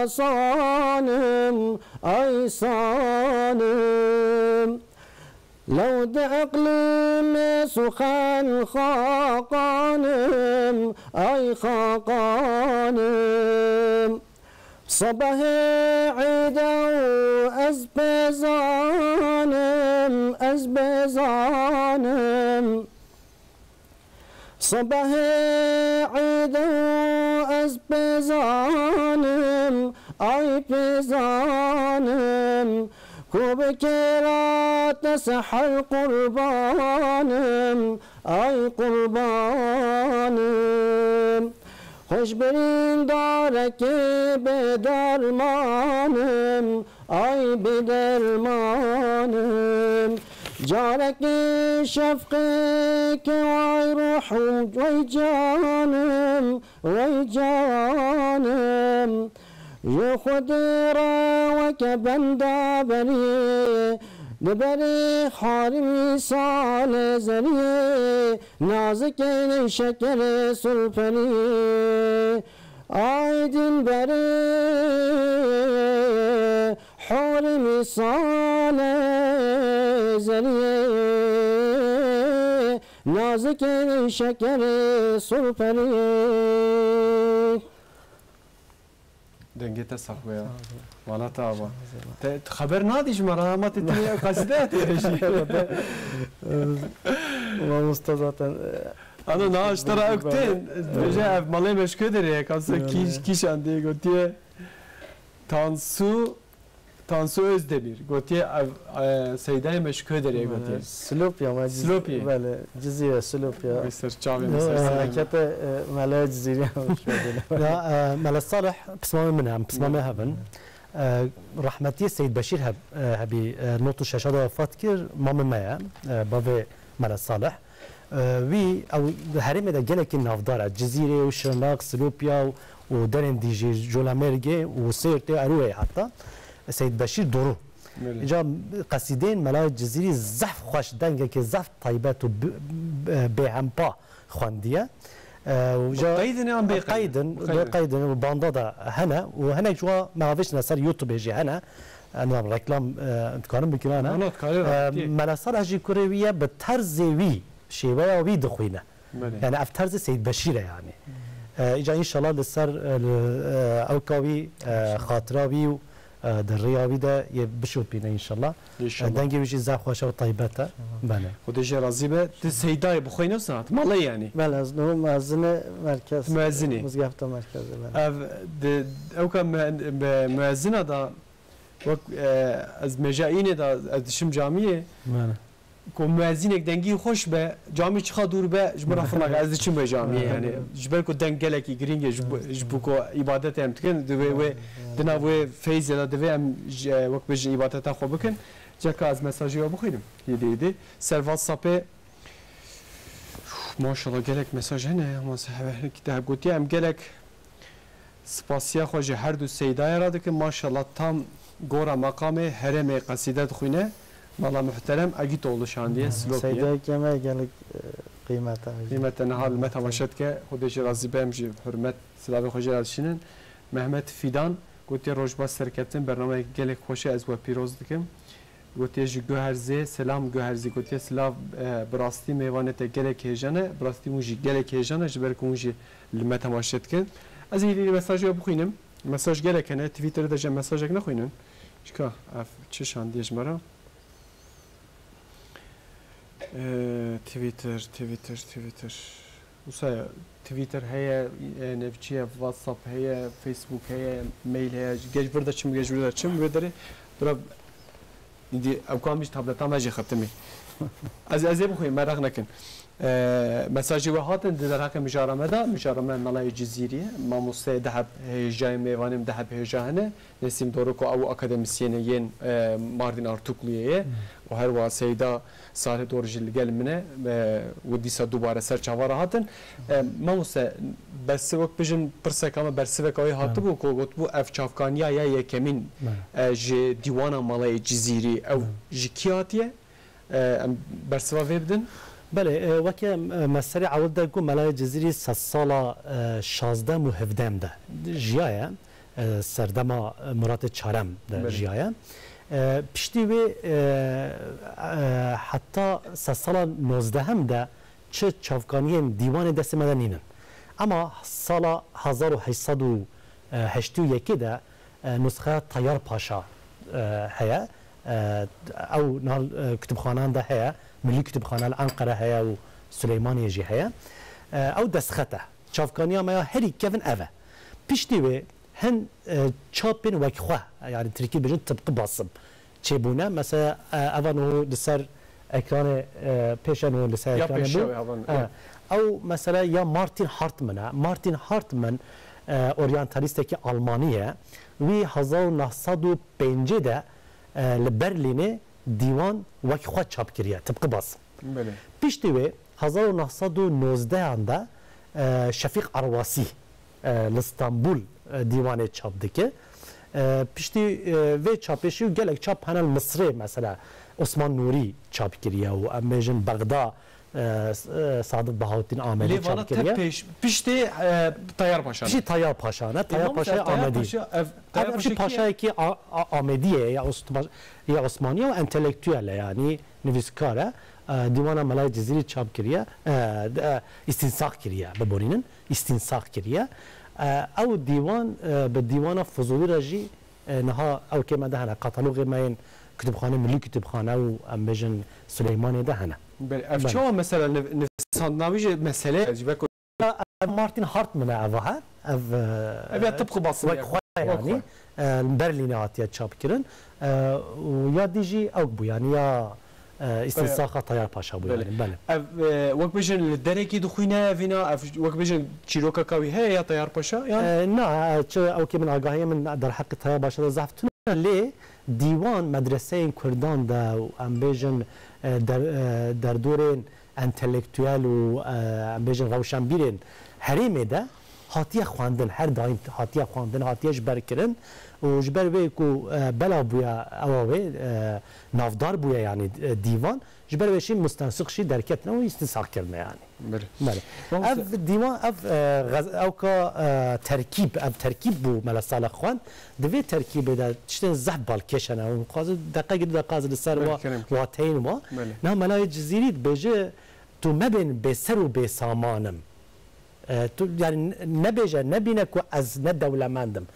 sanim, ay sanim. Lew di iqlîmê suxen xaqanim, ay xaqanim. Sebehê îde û ez pêzanim, ez pêzanim. Sebehê îde û ez pêzanim, ay pêzanim. Ku bi kêra te seher qurbanim, ay qurbanim. Xweş birîndarekê bê dermanim, ay bê dermanim. Carekê şefqê ke way ruh û way canim, way canim. Ji Xwedê re weke benda beriyê, di berê xwarimî salê zeriyê, nazikê şekerê surperiyê. Ay din berê, hûrê mîsalê zeriyê, nazikê şekerê surperiyê. Dengê te sax be ya. Sağ ol. Vana te ava. Sağ ol. Te, te xeber nadî ji me re, ama te tenê qasîde ya te jî. Mamosta zaten, e, Ano, na, ji te re ew kitin, dibêje ev malê me ji ku derê ye, kanse kîş-, kîşan dê gotiye. Tansu, Tansu Özdemir, gotiye ev, e, Seydayê me ji ku derê ye gotiye. Silopya, me Ciz-, Silopya. Belê, Cizîre, Silopya. Vay ser çavê me, ser serê me. Memlekete, e, Mele Cizîrî. Ya, e, Mele Salih, pismamê min em, pismamê hev in. E, rehmetiyê Seyîd Beşîr heb-, e, hebî, e, nod û şeş de wefat kir, mamê me ye, e, bavê Mele Salih. E, wî ew di herêmê de gelekî navdar e. Cizîrê û Şirnex, Silopya û, û derên dî jî, Colemêrgê û Sêrtê, Erûyê heta. Seyîd Beşîr Doru. Belê. Îca qesîdeyên Mela Cizîrî zehf xweş, dengekê zehf taybet û bi-, bi-, bêhempa xwendiye. E, û Bi ca qeydin yan bê qeydin? Qeydin, Bi bi qeydin. Qeydin û banda de hene û hinek ji wan me avêtine ser YouTubeê jî hene. E, nizam reklam, e, dikarin bikin, ana? Ana, dikarî E, raketî. Mela Salih jî kurê wî ye, bi terzê wî, şêweya wî dixwîne. Belê. Yani ev terzê Seyîd Beşîr e yani. E, îca înşallah li ser, e, li, e, ewka wî, e, xatira wî û, e, di rêya wî de yê bişopîne înşallah. Înşallah. E, dengê wî jî zehf xweş e û taybet e. Belê. Xwedê jê razî be. Tu Seydayê bi xwe yî ne sanat? Malê yani? Belê, ez niho muezzine merkez. Tu muezzin î? Mizgefta merkezê, belê. Ev, di, ewka me-, me-, muezzina da wek, e, ez meja înê da ez dişim camiyê. Belê. Ku muezînek dengî xweş be, camî çiqa dûr be, ji min re firnake, ez diçim wê camiyê, yani. Ji ber ku deng gelekî girîng e, ji bo, ji bo ku îbadetê em dikin, divê wê, di nav wê feyzê de divê em ji, wek bêjin îbadeta xwe bikin. Ceka ez mesajê we bixwînim. Yê dê, yê dê. Ser WhatsAppê, maşallah, gelek mesaj hene, ama se heve, te gotiye em gelek Spasiya xwe ji her du Seydayê re dikim. Maşallah tam gora meqamê herêmê qesîde dixwîne. Mala muhterem Egîtoğlu şandiye, Hı. Silopiyê. Seydayekê me gelek, e, qîmete heye. Qîmete niha li me temaşe dike. Xwedê jê razî be, em jî hurmet silavê xwe jê re dişînin. Mehmet Fidan gotiye, roj baş serkeftin, bernameyek gelek xweş e, ez we pîroz dikim. Gotiye ji Guherzê, selam Guherzî. Gotiye silav, e, bi rastî mêvanê te gelek hêja ne, bi rastî hûn jî gelek hêja ne, ji ber ku hûn jî li me temaşe dikin. Ez ê hîvî mesajê we bixwînim. Mesaj gelek hene, Twitterê de jî em mesajek nexwînin. Çika ev çi şandiye ji me re? E, Twitter, Twitter, Twitter. Wisa Twitter heye, e, navçî ye, WhatsApp heye, Facebook heye, mail heye. Geç vir de çim, geç vir de çim, wê derê. Bira, îdî ew kam jî tableta me jî xetimî. Ez, ez ê bixwînim, meraq nekin. E, mesajê we hatin di derheqê mijara me de, mijara me Melayê Cizîrî ye. Mamoste deheb hêjayê mêvanê min deheb hêja hene. Nesîm Doruk û ew akademisyenê yên, e, Mardin Artukluyê ye. Hmm. Û her wiha Seyda Salih Dor jî li gel min e, e, û dîsa dubare ser çava re hatin. E, mamoste, bersiv wek bijin pirseka me bersiveka wê hatibû ku gotibû ev çavkaniya ya yekemîn, e, ji dîwana Malayê Cizîrî, ew ji kî hatiye? E, em bersiva vê bidin. Belê, e, weke, e, me serê ewil de got Melayê Cizîrî sedsala, e, şazdem û hevdem de jiyaye. E, serdema, e, Muratê Çarem de Belê. jiyaye. E, piştî wê, e, e, heta sedsala nozdehim de çi çavkaniyên dîwanê destê me de nînin. Ema sala hezar û heşt sed û heştê û yekê de, e, nusxeya Tayyar Paşa, e, heye. E, ew nal, e, kutubxanan de heye. Milli Kutubxane li Enqere heye û Silêmaniyê jî heye. E, ew destxet e. Çavkaniya me ya herî kevin ev e. Piştî wê hin, e, çapên wekxwe, yani tirkî dibêjin tıpkı basım, çêbûne. Mesela, e, eva niho li ser ekranê, e, pêşe niho li ser Ya ekranê pêşiya bû. wê hevan, E, ya. Ew mesela ya Martin Hartmann e. Martin Hartmann, e, oryantalîstekî Almanî ye. Wî hezar û neh sed û pêncî de, e, li Berlînê dîwan wekxwe çap kiriye, tıpkı basım. Belê. Piştî wê hezar û neh sed û nozdeh de, e, Şefîq Erwasî, e, li Stenbul, e, dîwanê çap dike. E, piştî, e, vê çapê jî gelek çap hene li Misrê, mesela Osman Nûrî çap kiriye û em bêjin Bexda, e, s-, e, Sadiq Bahauttin Amedî Lê vana çap te kiriye. pêş, piştê, e, Tayyar Paşa ne? Piştî Tayyar Paşa ne? Tayyar Paşa Tayyar Amedî. Paşa, ev, Tayyar Ev Paşa jî kî ye? paşayekî A-, A-, Amedî ye, ya Os-, ya Osmanî ye û entelektûel e, yanî nivîskar e. E, dîwana Melayê Cizîrî çap kiriye, e, de, e, îstînsax kiriye, biborînin, îstînsax kiriye. E, ew dîwan, e, bi dîwana Fuzûlî re jî, e, niha ewkê me de hene, katalogê me yên Kutubxane, Milli Kutubxane û em bêjin Silêmaniyê de hene. Belê, ev Belê. çawa mesela niv-, nivîs sandina wî jî mesele ji veko. Ev Martin Hartmann e eva he. Ev, e, Ev ya tıpkı basın wek ya. Xwe yanî, e, li Berlînê hatiye çapkirin. E, û ya dî jî ew bû yanî ya, e, îstinsaxa Tayar Paşa bû yanî. Belê. Ev, e, wek bêjin li derekî dixwîne evîna, ev wek bêjin çîroka ka wî heye ya Tayar Paşa, yan? E, na, e, çi ewkê min agahiyê min derheqê Tayar Paşa de zehf tune, lê dîwan medreseyên Kurdan de û em bêjin, e, der, e, derdorên entelektuel û, e, em bêjin rewşenbîrên herêmê de hatiye xwendin, her daîm hatiye xwendin, hatiye ji ber kirin û ji ber wê ku, e, bela bûye ewa wê, e, navdar bûye yanî, e, dîvan, ji ber wê jî mustensix jî derketine û îstinsax kirine yanî. Belê. Ev dîvan, ev, e, xez-, ewka, e, terkîb, ev terkîb bû Mela Salih xwend. Di vê terkîbê de tiştên zehf balkêş hene û dixwazim deqekê du deqa ez li ser wa-, wateyên wa. Niha Melayê Cizîrî dibêje, tu mebên bêser û bêsaman im. E, tu, yanî ne-, nebêje, nebîne ku ez ne dewlemend im.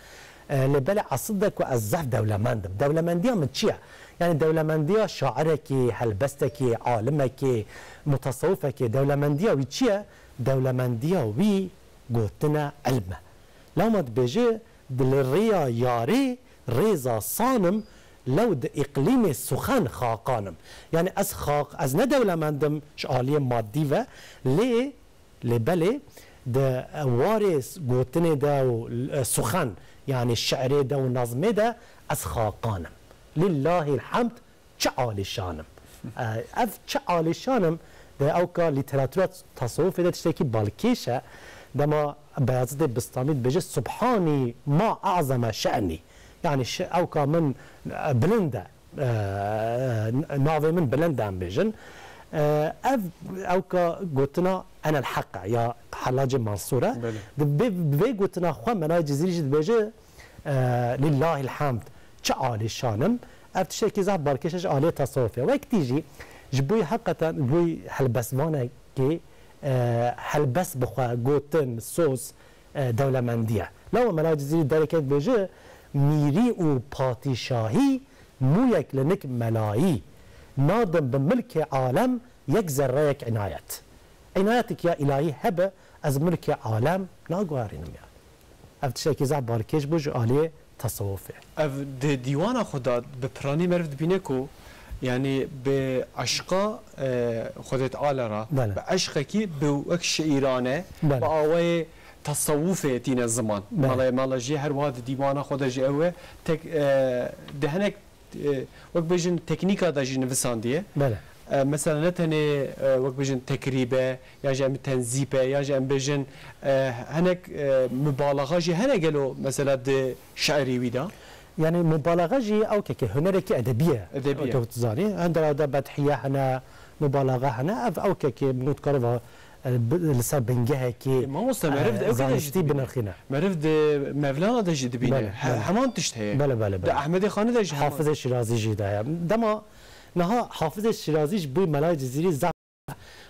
E, lê belê esil de ku ez zehf dewlemend im. Dewlemendiya min çi ye? Yanî dewlemendiya şairekî, helbestekî, alimekî, mutasewifekî, dewlemendiya wî çi ye? Dewlemendiya wî gotine ilm e. Lewma dibêje, di li rêya yarê rêza san im, lew di îqlîmê suxen xaqan im. Yanî ez xaq, ez ne dewlemend im ji aliyê maddî ve, lê Lê belê di warê gotinê de û, e, suxen, yanî şi'rê de û nazmê de ez xaqan im. Lillahil hemd, çi alîşan im. E, ev çi alîşan im, di ewka lîteratura tasawufê de tiştekî balkêş e. Dema Beyazidê Bistamî dibêje, Subhanî ma a'zeme şe'nî. Yanî şi-, ewka min, e, bilind e. e, navê min bilind e, em bêjin. E, ev ewka gotina enel heq e ya Hellacê Mansûr e. Belê. Di vê, bi vê gotina xwe Melayê Cizîrî jî dibêje, e, Lillahil hemd, çi alîşan im. Ev tiştekî zehf balkêş e ji aliyê tasawufê. Wek tî jî ji bo heqeten bo helbestvanekê, e, helbest bi xwe, gotin, soz, e, dewlemendî ye. Lewma Mela Cizîrî dereke dibêje, mîrî û patîşahî mûyek li nik melayî, nadim bi milkê alem yek zerreyek înayet. Înayetek ya îlahî hebe, ez milkê alem naguherînim yanî. Ev tiştekî zehf balkêş bû ji aliyê tesewufê. Ev di dîwana xwe de bi piranî meriv dibîne ku, yanî bi eşqa, e, Xwedê Teala re, Belê. bi eşqekî bi wek şiîrane, Belê. bi awayê tesewufê tîne ziman. Belê. Mala, mala jî her wiha di dîwana xwe de jî ew e. Tek, e, di hinek, e, wek bêjin teknîka de jî nivisandiye. Belê. E, mesela ne tenê, e, wek bêjin tekrîbe, yan jî em tenzîp e, yan jî em bêjin, e, hinek, e, mubalaxa jî hene gelo mesela di şiirê wî de? Yanî mubalaxa jî ewkekê hunerekî edebî ye. Edebî ye. Weke tu zanî, endera de bedhiye hene, mubalaxa hene, ev ewkekê min dikare va, e, bi-, li ser bingehekî, E, mamoste, meriv di e, ew kide jî zanistî dibîne. binirxîne. Meriv di Mevlana de jî dibîne. Belê, He-, belê. heman tişt heye. Belê, belê, Di belê. Ehmedê Xanî de jî heman. Hafizê Şîrazî jî de heye. Dema niha Hafizê Şîrazî ji bo Melayê Cizîrî zaf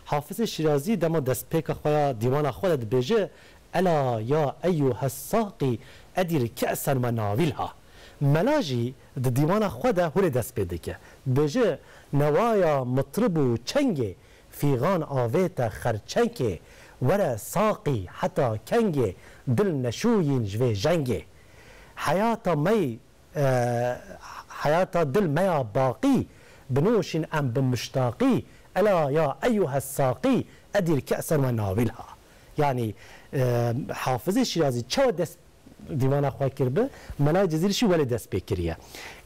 Hafizê Şîrazî dema destpêka xwe ya dîwana xwe de dibêje, Ela ya eyyuhes saqî edir ke'sen ve navîlha. Mela jî di dîwana xwe de hûrê dest pê dike. Dibêje, Newaya mitrib û çengê, fîxan avête xerçengê, were saqî heta kengê, dil neşûyîn ji vê jengê. Heyata mey e, heyata dil me ya baqî, binoşîn em bi muştaqî, ela ya eyyuhes saqî, edir ke'sen ve navîlha. Yanî, e, Hafizê Şîrazî çawa dest dîwana xwe kiribe, Melayê Cizîrî jî welê dest pê kiriye.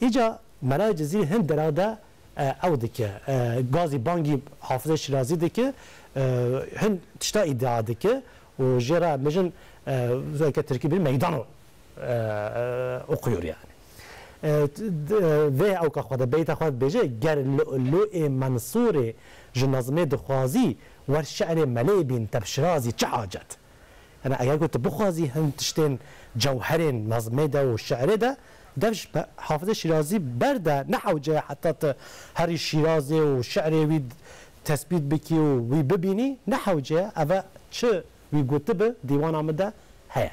Îca Melayê Cizîrî hin dera de, e, ew dike, e, gazî bangî Hafizê Şîrazî dike, e, hin tişta îdia dike û jê re em bêjin, e, weke tirkî bêjin meydano e, e, okuyor yani. E, t-, d-, e, vê ewka xwe de, beyta xwe de dibêje, Ger lu'lu'ê Mensûrê ji nazmê dixwazî, wer şi'rê Melê bîn Tebşirazî çi hacet? Yani eger ku tu bixwazî hin tiştên cewherên nazmê de û şi'rê de, dev ji pe-, Hafizê Şîrazî berde, ne hewce ye heta tu herî Şîrazê û şi'rê wî tespît bikî û wî bibînî, ne hewce ye, eve çi wî gotibi dîwana min de heye.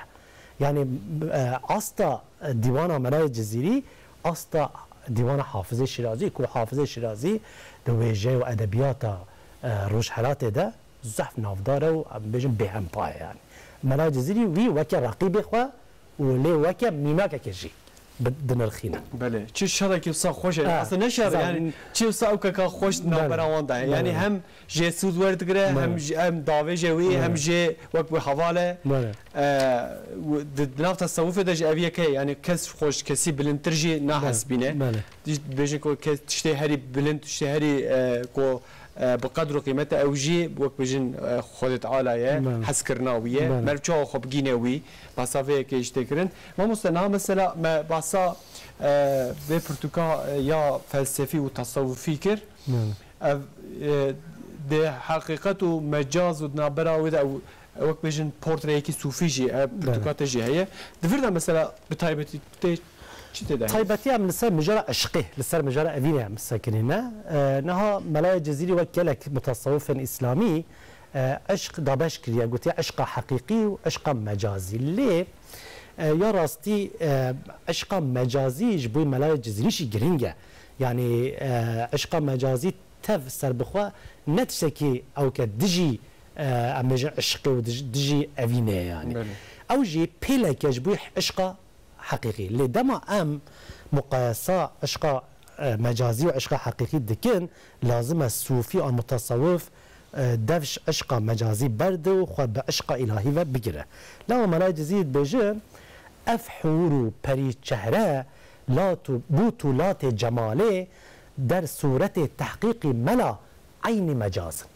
Yanî, e, asta, e, dîwana Melayê Cizîrî, asta dîwana Hafizê Şîrazî, ku Hafizê Şîrazî di wêje û edebiyata, e, Rojhelatê de zehf navdar e û, em bêjin, bêhempa ye yani. Mela Cizîrî wî weke reqîbê xwe û lê weke mînakeke jî bi-, dinirxîne. Belê. Çi şerekî wisa xweş e. Ha, Aslında ne şer e, zaten yani çi wisa ew keka xweş di Belê. navbera wan de ye. Yani Belê. hem jê sûd werdigire, Belê. hem jê, hem davêje wî, Belê. hem jê wek bi heval e. Belê. E, w-, di, di nav tesewufê de jî ev yek heye. Yani kes xweş, kesî bilindtir jî Belê. nahesibîne. Belê. Dibêjin ku kes tiştê herî bilind, tiştê herî, e, ku, e, bi qedr û qîmet e, ew jî wek bêjin, e, Xwedê Teala ye, Belê. hezkirina wî ye. Belê. Meriv çawa xwe bigîne wî, behsa vê yekê jî tê kirin. Mamoste, niha mesela me behsa, e, vê pirtûka, e, ya felsefî û tesewufî kir. Belê. Ev, e, di heqîqet û mecaz û di navbera wê de ew, wek bêjin portreyekî sûfî jî, e, Belê. pirtûka te jî heye. Di vir de mesela bi taybetî tê, çi tê de heye? Taybetî em li ser mijara eşqê, li ser mijara evînê em sekinîne. E, niha Melayê Cizîrî wek gelek mutasewifên îslamî, e, eşq dabeş kiriye, gotiye eşqa heqîqî û eşqa mecazî. Lê, e, ya rastî, e, eşqa mecazî ji bo Melayê Cizîrî jî girîng e. Yani, e, eşqa mecazî tev serbixwe ne tiştekî ewke dijî, e, em bêjin eşqê û dij-, dijî evînê ye yani. Belê. Ew jî pêleke ji bo eşqa heqîqî. Lê dema em muqayesa eşqa, e, mecazî û eşqa heqîqî dikin, lazim e sûfî an mutasewif, e, dev ji eşqa mecazî berde û xwe bi eşqa îlahî ve bigire. Lewma Melayê Cizîrî dibêje, ev hûr û perî çehre, lat û bût û latê cemalê, der sûretê tehqîqî mela eynî mecaz in.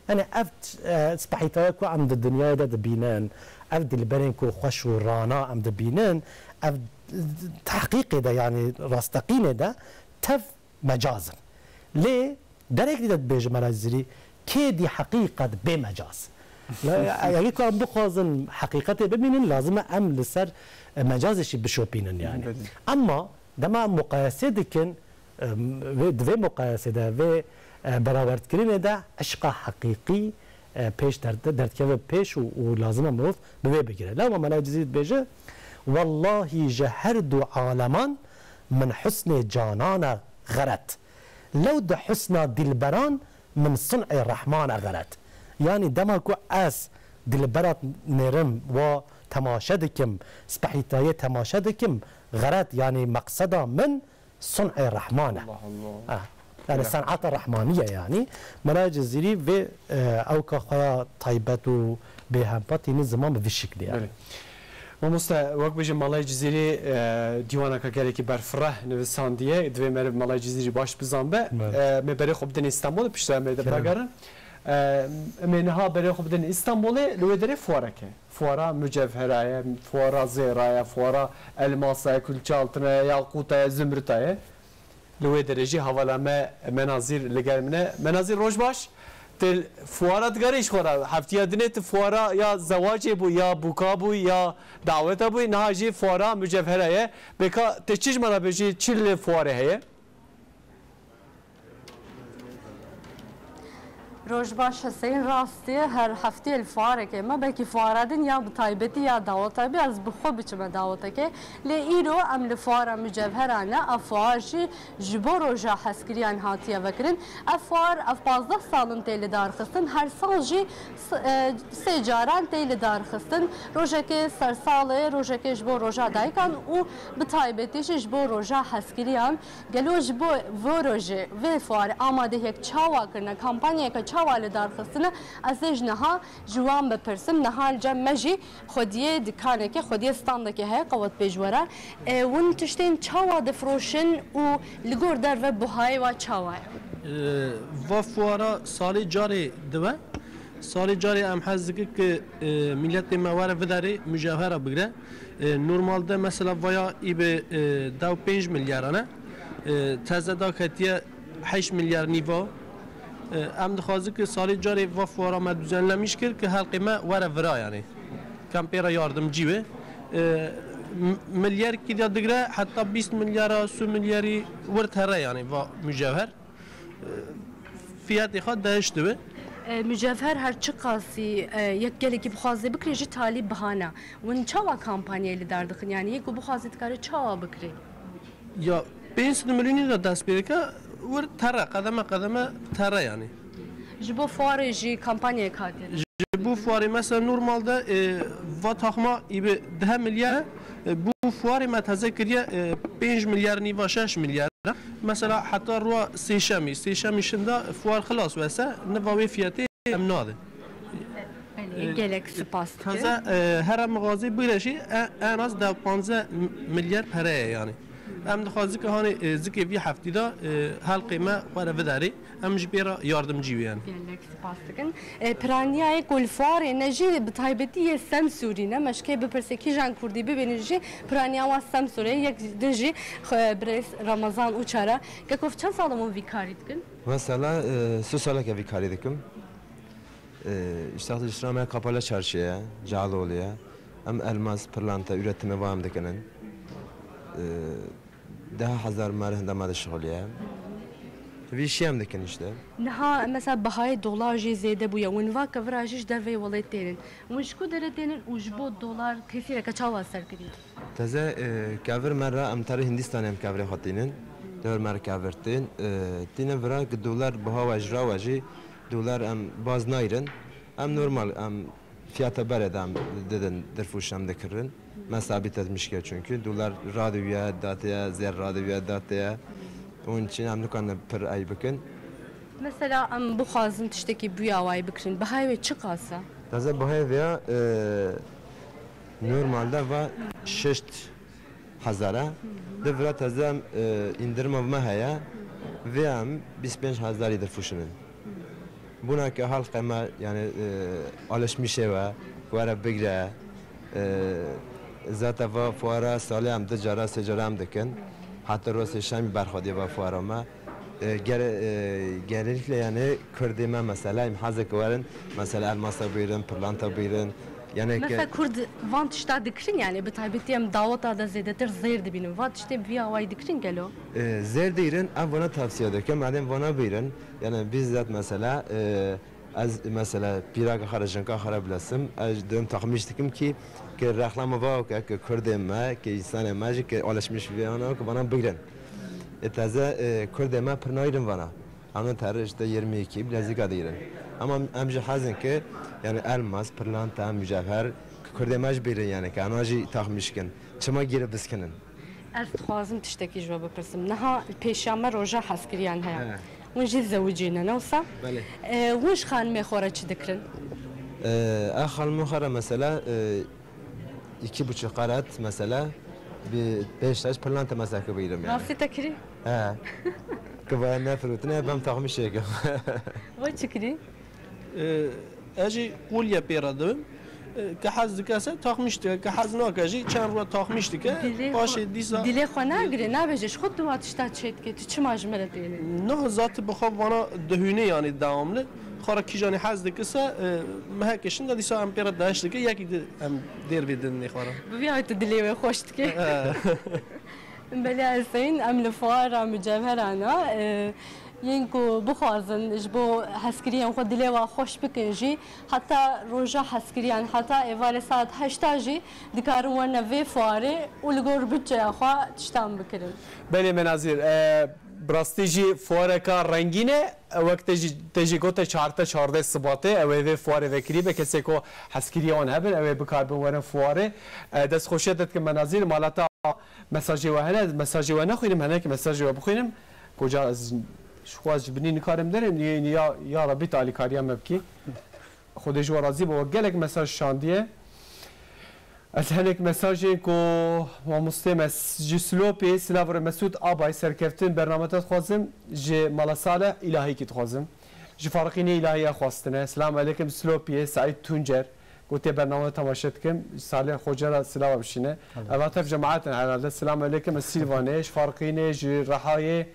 Yani ev, e, spehîtaya ku em di dinyayê de dibînin, ev dilberên ku xweş û rana em dibînin, ev tehqîqê de, yani rasteqînê de tev mecaz in. Lê derek dî de dibêje Mela Cizîrî, kê dî heqîqet bê mecaz. La, eger ku em bixwazin heqîqetê bibînin, lazim e em li ser, e, mecazê jî bişopînin yani. Belê. Emma dema em muqayesê dikin, em, vê, di vê muqayesê de, vê, e, berawertkirinê de eşqa heqîqî, e, pêş derd-, derdikeve pêş û, û lazim e mirov bi wê bigire. Lewma Mela Cizîrî dibêje, wellahî ji her du aleman min husnê canana xeret. Lew di husna dilberan min sun'ê Rehmana xeret. Yani dema ku ez dilbera nêrim wa temaşe dikim, spehîtayê temaşe dikim, xeret yani meqseda min sun'ê Rehman e. Allah Allah. Ha. Yani Belê. sen'ata Rehmaniye yani. Mela Cizîrî vê, e, ewka xwe ya taybet û bêhempa tînin ziman bi vî şiklî yani. Belê. Mamoste, wek bêje Melayê Cizîrî, e, dîwaneke gelekî berfireh nivîsandiye. Divê meriv Melayê Cizîrî baş bizanbe. Belê. E, me berê xwe bidin Îstanbulê, piştre em ê de Kerem. vegerin. E, em ê niha berê xwe bidin Îstanbulê, li wê derê fuareke. Fuara mucevhera ye, fuara zêra ye, fuara elmasa ye, kulçe altına ye, yakuta ye, zumruta ye. Li wê derê jî hevala me Menazîr li gel min e. Menazîr, roj baş. Tu fuara digerî ji xwe re. Heftiya dinê tu fuara ya zewacê bû, ya bûka bû, ya daweta bû. Niha jî fuara mucevhera ye. Bêka tu çi ji me re bêjî, çi li fuarê heye? Roj baş Hüseyin, rastî her hefteyê li fuarekê me, belkî fuara din ya bi taybetî ya daweta bî, ez bi xwe biçime dawetekê. Lê îro em li fuara mucevhera ne, a fuar jî ji bo roja hezkiriyan hatiye vekirin. Ev fuar ev pazdeh sal in tê lidarxistin, her sal jî s-, e, sê caran tê lidarxistin. Rojekê sersalê, rojekê ji bo roja dayikan û bi taybetî jî ji bo roja hezkiriyan. Gelo ji bo vê rojê, vê fuarê amadehiyek çawa kirine, kampanyayeke çawa li dar xistine, ez ê ji niha ji wan bipirsim. Niha li cem me jî xwediyê dikanekê, xwediyê standekê heye, qewet pêşwere. E, hûn tiştên çawa difiroşin û li gor derve buhayê wa çawa ye? E, va fuara salê carê dibe. Salê carê em hez dikin ku, e, miletê me were viderê mujewhera bigire. E, normalde mesela vaya î bi, e, dew pênc milyaran e. E, teze daketiye heşt milyar nîva. E, em dixwazin ku salê carê va fuara me düzenlemîş kir ku helqê me were vira yani. Kem pê re yardimcî be. E, m-, milyarkî de digire heta bîst milyara, sî milyarî wir tere yani va mujewher. E, fiyatê xwe deyiş dibe. E, mujevher her çiqasî, e, yek gelekî bixwaze bikire jî talî bihane. Win çawa kampanyayê li dar dixin? Yani yek ku bixwaze dikare çawa bikire? Ya pênc sed milyonî de dest pê dike, wir tere, qedeme qedeme tere yani. Ji bo fuarê jî kampanyayek hatiye. Ji bo fuarê mesela normalde e, va taxma î bi deh milyar e, bo fuarê me teze kiriye e, pênc milyar nîva şeş milyar. Mesela heta roa sêşemî, sêşemî şinda fuar xilas wese niva wê fiyetê em nadin. Belê, gelek spas dikim. Teze e, here mixazê bire jî e, en az deh panzdeh milyar pere ye yani. Em dixwazin ki hani e, zikê vî heftî de e, helqê me xwe re viderê. Em jî pê re yardimcî wê yani. Gelek spas dikin. E, piraniyayê ku li fuarê ne jî bi taybetî yê Semsûrî ne. Me ji kê bipirsê kîjan kurdî bibînin jî piraniya wan Semsûrê. Yek din jî xwe birêz Ramazan Uçar e. Keko, çend sal e hûn vî karî dikin? Mesela e, sê saleke vî karî dikim. E, îşte ji me Kapala Çarşiye, Cağaloğlu ye. Em elmas, pırlanta, üretimi wa em dikinin. E, Deh hezar me re hinde me dişixuliye. Vî şî em dikin îşte. Niha mesela bihayê dolar jî zêde bûye. Hûn va kevira jî ji derveyê welêt tênin. Hûn ji ku derê tênin û ji bo dolar tesîreke çawa ser kirî? Teze e, kevir me re em terê Hindistanê em kevirê xwe tînin. Dewr me re kevir tên. E, tîne vira ki dolar biha we ji ra we jî dolar em baz nayrin. Em normal em Fiyata berê de em didin dirfûş em dikirin. Me sabît etmişke çünkü. Dolar radiwiye datiye, zêr radiwiye datiye. Onun için em nikarin pir ey bikin. Mesela em bixwazin tiştekî buya wayî bikirin, bihayê wê çiqas e? Taze bihayê vêya e, normalde va şeşt hezar e. Di vira teze em e, îndirma me heye. Vê em bîst pênc hezarî dirfûşinin. Bûna ke halqê me, yani e, alışmışê we, were bigre, e, zate va fuara salê em du cara, sê cara em dikin. Heta rosê şemî berxwedî va fuara me. E, gere, e, genellikle yani Kurdê me mesela, em hazek werin, mesela elmasa buyurun, pırlanta buyurun. Yani ke- Mesela Kurd van tişta dikirin, yani bi taybetî em daweta de zêdetir zêr dibînin. Van tiştê vî awayî dikirin gelo? E, zêr dikirin, em vana tavsiye dikim, madem vana buyurun, yani bizzat mesela, e, ez mesela pîraka xwe re, jinka xwe re bilesim, ez dibim taxmîş dikim ki, ki reklama va ke, ki Kurdê me, ki insanê me jî ki alışmış vê ana ki vana bigrin. E, teze, e, Kurdê me pir nayrin vana. Em ne terê işte yirmi iki bilezîka digirin. Ama em jî hezin ki, yani elmas, pırlanta, mücevher, ki Kurdê me jî bigrin yani ki, ana jî taxmîş kin. Çima geri biskinin? Ez dixwazim tiştekî ji we bipirsim. Niha pêşiya me roja hezkiriyan heye. He. Hûn jî zewicî ne, ne wisa? Belê. E, hûn ji xanimê xwe re çi dikirin? E, ez xanimê xwe re mesela, e, iki buçuk karat mesela, bir beş taş pırlanta mesela ki buyurun yani. Rastî te kirî? He. Ki vaya ne firutine, ben takmış şey. We çi kirî? E, ez jî qûlye pê re dibim. E, ke hez dike se taxmîş dike, ke hez nake jî çend rû taxmîş dike. Dilê xwe, paşê dîsa dilê xwe nagire, nabêje, ji xwe tu wa tişta çêdikê, tu çima ji min re tênî? Na, zat bi xwe vana dihûne, yanî dewamli. Xwe re kîjanî hez dike se, e, meheke şinga dîsa em pê re deş dike, yekî di em dêr vê dinê xwe re. Bi vî hay tu dilê wê xweş dike. Belê Hüseyin, em li fuara mucevheran e, yên ku bixwazin ji bo hezkiriyên xwe dilê wan xweş bikin jî, heta roja hezkiriyan, heta êvarê saet heşta jî dikarin werne vê fuarê û li gor budçeya xwe tiştan bikirin. Belê Menazîr, e, bi rastî jî fuareka rengîn e. Wek te jî, te jî gote çarte çardeh Sibatê ew ê vê fuarê vekirî be, kesê ku hezkiriya wan hebin, ew ê bikaribin werin fuarê. E, destxweşiya te dikim Menazîr, mala te Mesajê we hene, ez mesajê we nexwînim, henekî mesajê we bixwînim. Koca ez ji xwe ji binî nikarim derim, niyê ya, ya Rebî tu alîkariya me bikî. Xwedê ji we razî be, we gelek mesaj şandiye. Ez henek mesajên ku mamostê me ji Silopê, silav re Mesûd Abay serkeftin bername te dixwazim, ji Mala Salih Îlahîkî dixwazim. Ji Farqînê Îlahiya xwestine. Selamu eleykum Silopiyê, Seîd Tuncer. Gotiye bername temaşe dikim. Salih Xoca ra silava bişîne. Eva tev cemaetin herhalde. Selamu eleykum, ez Silvanê, ji Farqînê, ji Rehayê,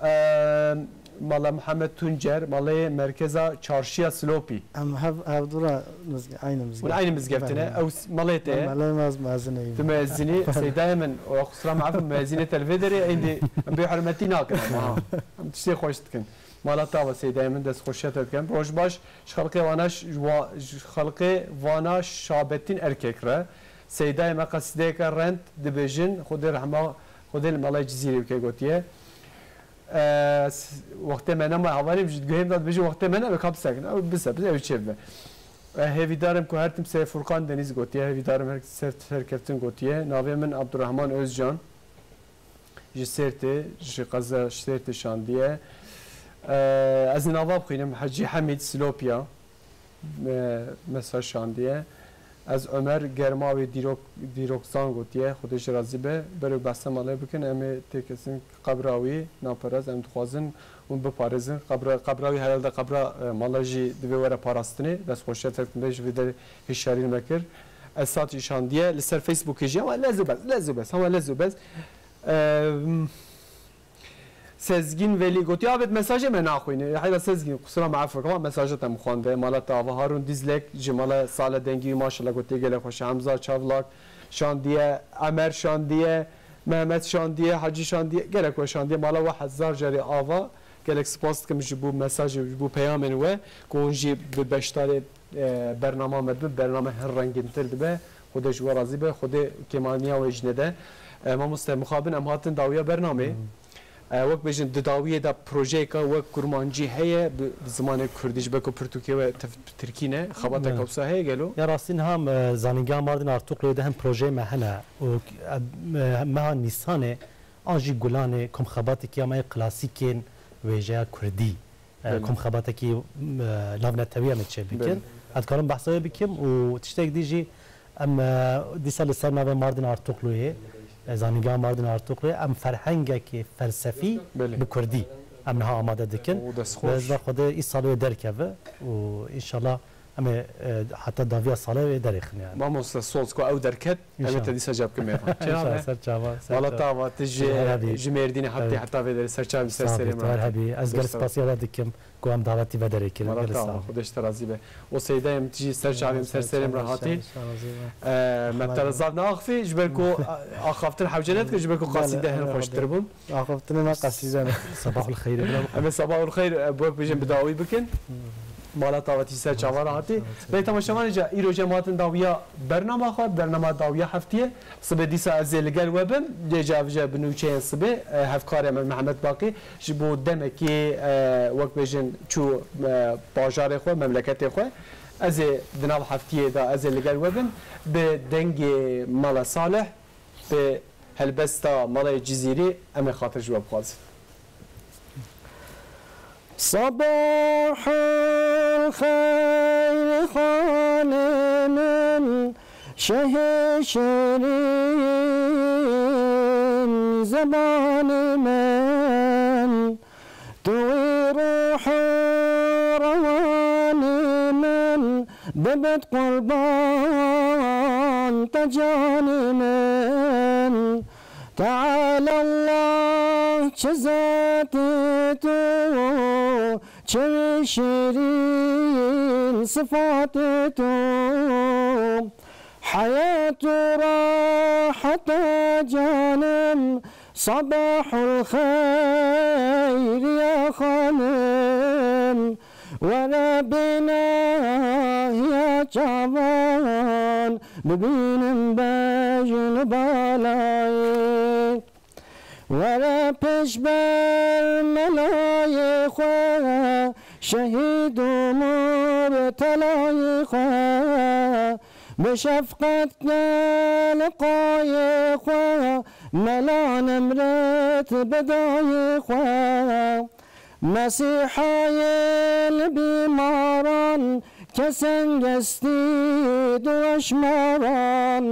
e, Mala Muhammed Tuncer, malê merkeza çarşiya Silopî. Em hev, hevdû ra mizge-, aynı mizgeft. Hûn aynı mizgeftine. Belê. Ew s-, malê te ye? Belê, ez muezzineyim. Tu muezzînî, Seyda ye min, û xusra me efû muezzînê te li vê derê, êndî em bê hurmetî nakin ama, ha. Em tiştê xweş dikin. Mala te ava Seydayê min, dest xweşiya te dikim. Roj baş, ji xelqê vana ş-, wa-, ji xelqê vana Şabetîn Erkek re. Seydayê me qesideyeke rend dibêjin, Xwedê rehma, Xwedê li malay Cizîrê bike gotiye. E, s-, wextê me nema, hevalê min jî di guhê min de dibêje, wextê me nebe, ka bisekine, ew bise, bise, ew çêbibe. E, hêvîdar im ku her tim sê Furkan Denîz gotiye, hêvîdar im her ser-, serkeftin gotiye. Navê min Abdurrahman Özcan. Ji Sêrtê, ji qeza Sêrtê şandiye. E, ez ê nava bixwînim, Hecî Hemîd Silopya. E, mesaj şandiye. Ez Ömer Germawê dîrok, dîrokzan gotiye, Xwedê jê razî be. Bero behsa malê bikin, em ê têkesin qebra wî, naperez, em dixwazin hûn biparêzin. Qebra, qebra wî herhalde qebra, e, mala jî divê were parastinê. Dest xweş e, tekin be ji vê derê hişyarî me kir. Esat jî şandiye. Li ser Facebookê jî, ama lez û bez, lez û bez, hema lez û bez. E, Sezgîn Velî gotiye, "Abêt mesajê me naxwîne." Heyra Sezgîn, qusura me efw ke, ama mesaja te min xwende. Mala te ava. Harun Dizlek ji mala Sale Dengî wî maşallah gotiye, gelek xweş e. Hemza Çavlak şandiye, Emer şandiye, Mehmet şandiye, Hacî şandiye, gelek we şandiye. Mala we hezar carî ava. Gelek spas dikim ji bo mesajê, ji bo peyamên we, ku hûn jî bi beşdarê, e, bernama me dibin. Bername hin rengîntir dibe. Xwedê ji we razî be. Xwedê kêmaniya we jî nede. E, mamoste, mixabin em hatin dawiya bernamê. E, wek bêjin, di dawiyê de projeyeka wek kurmancî heye, bi, bi zimanê kurdî, ji ber ku pirtûkê we tev-, tirkî ne, xebateka wisa heye gelo? Ya rastî niha, e, Zanîngeha Mardin Artukluê de hem projeyê me hene û, e, e, meha Nîsanê an jî Gulanê, kom xebatekî ya me yê klasîkên wêjeya kurdî, e, Belê. kom xebatekî, e, navnetewî em ê çêbikin. Belê. Ez dikarim behsa wê bikim û tiştek dî jî em, e, dîsa li ser navê Mardin Artukluyê, e, Zanîngeha Mardin Artukluyê, em ferhengekî felsefî Belê. bi kurdî em niha amade dikin. Û destxweş. Bi hêza Xwedê îsal wê derkeve û înşallah em ê, e, heta dawiya salê wê derêxin yani. Mamoste, soz ku ew derket, em ê te İnşallah. dîsa cevap bikin mêvan. Çira İnşallah, be? ser çava, ser Wala çava. Tava, tu ji, Ser hebî. ji Mêrdînê heta, Evet. heta vê derê ser çavê ser Sağ ol, serê min Dr. hatî. Hebî. Ez gelek Dest spasiya we dikim ku em dawetî vederê kirin. Wala Gelek sağ tava, ol. Xwedê ji te razî be. O seyda em tijî ser çavê min ser serê min re hatî. Sağ ol, sağ ol, sağ ol. Ee, me te re zaf neaxivî, ji ber ku axaftin hewce nedikir, ji ber ku Belê, qasîde hin belê, xweştir belê. bûn. Axaftinê me qasîde ne. Sabahul xeyr, bira. Em ê sabahul xeyr, e, bi wek bêjin bi dawî bikin. Mala tava tijî ser çava re hatî. Bey temaşevanê ca, îro jî em hatin dawiya bernama xwe, bernama dawiya heftiyê. Sibê dîsa ez ê li gel we bim. Lê cavîje bi nûçeyên sibê, e, hevkarê me Mehmet Baqî ji bo demekî, e, wek bêjin çû, e, bajarê xwe, memleketê xwe. Ez ê di nav heftiyê de ez ê li gel we bim. Bi dengê Mala Salih, bi helbesta Malayê Cizîrî em ê xatir ji we bixwazin. Sabahul xeyr xanê min, şehê şêrîn zebanê min. Tu wî ruh û rewanê min, bibit qurban te canê min. Teala Allah, çi zatê tu, çi wî şêrîn sifatê tu. Heyat û raheta canim, sabahul xeyr ya xanim. Were bênahiya çavan, bibînim bejn û balayê. Were pêşber melayê xwe, şehîd û murtelayê xwe. Bi şefqet gel qayê xwe, mela Nemret bi dayê xwe. Mesîhayê li bîmaran, kesengestî du eşmaran.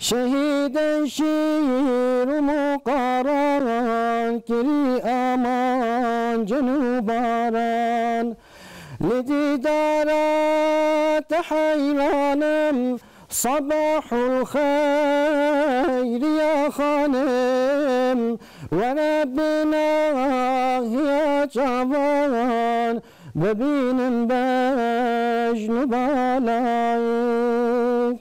Şehîdên şîr û muqaran, kirî aman cin û baran. Li dîdara te heyranim, sabahul xeyr ya xanim. Were bênahiya çavan, bibînim bejn û balayê.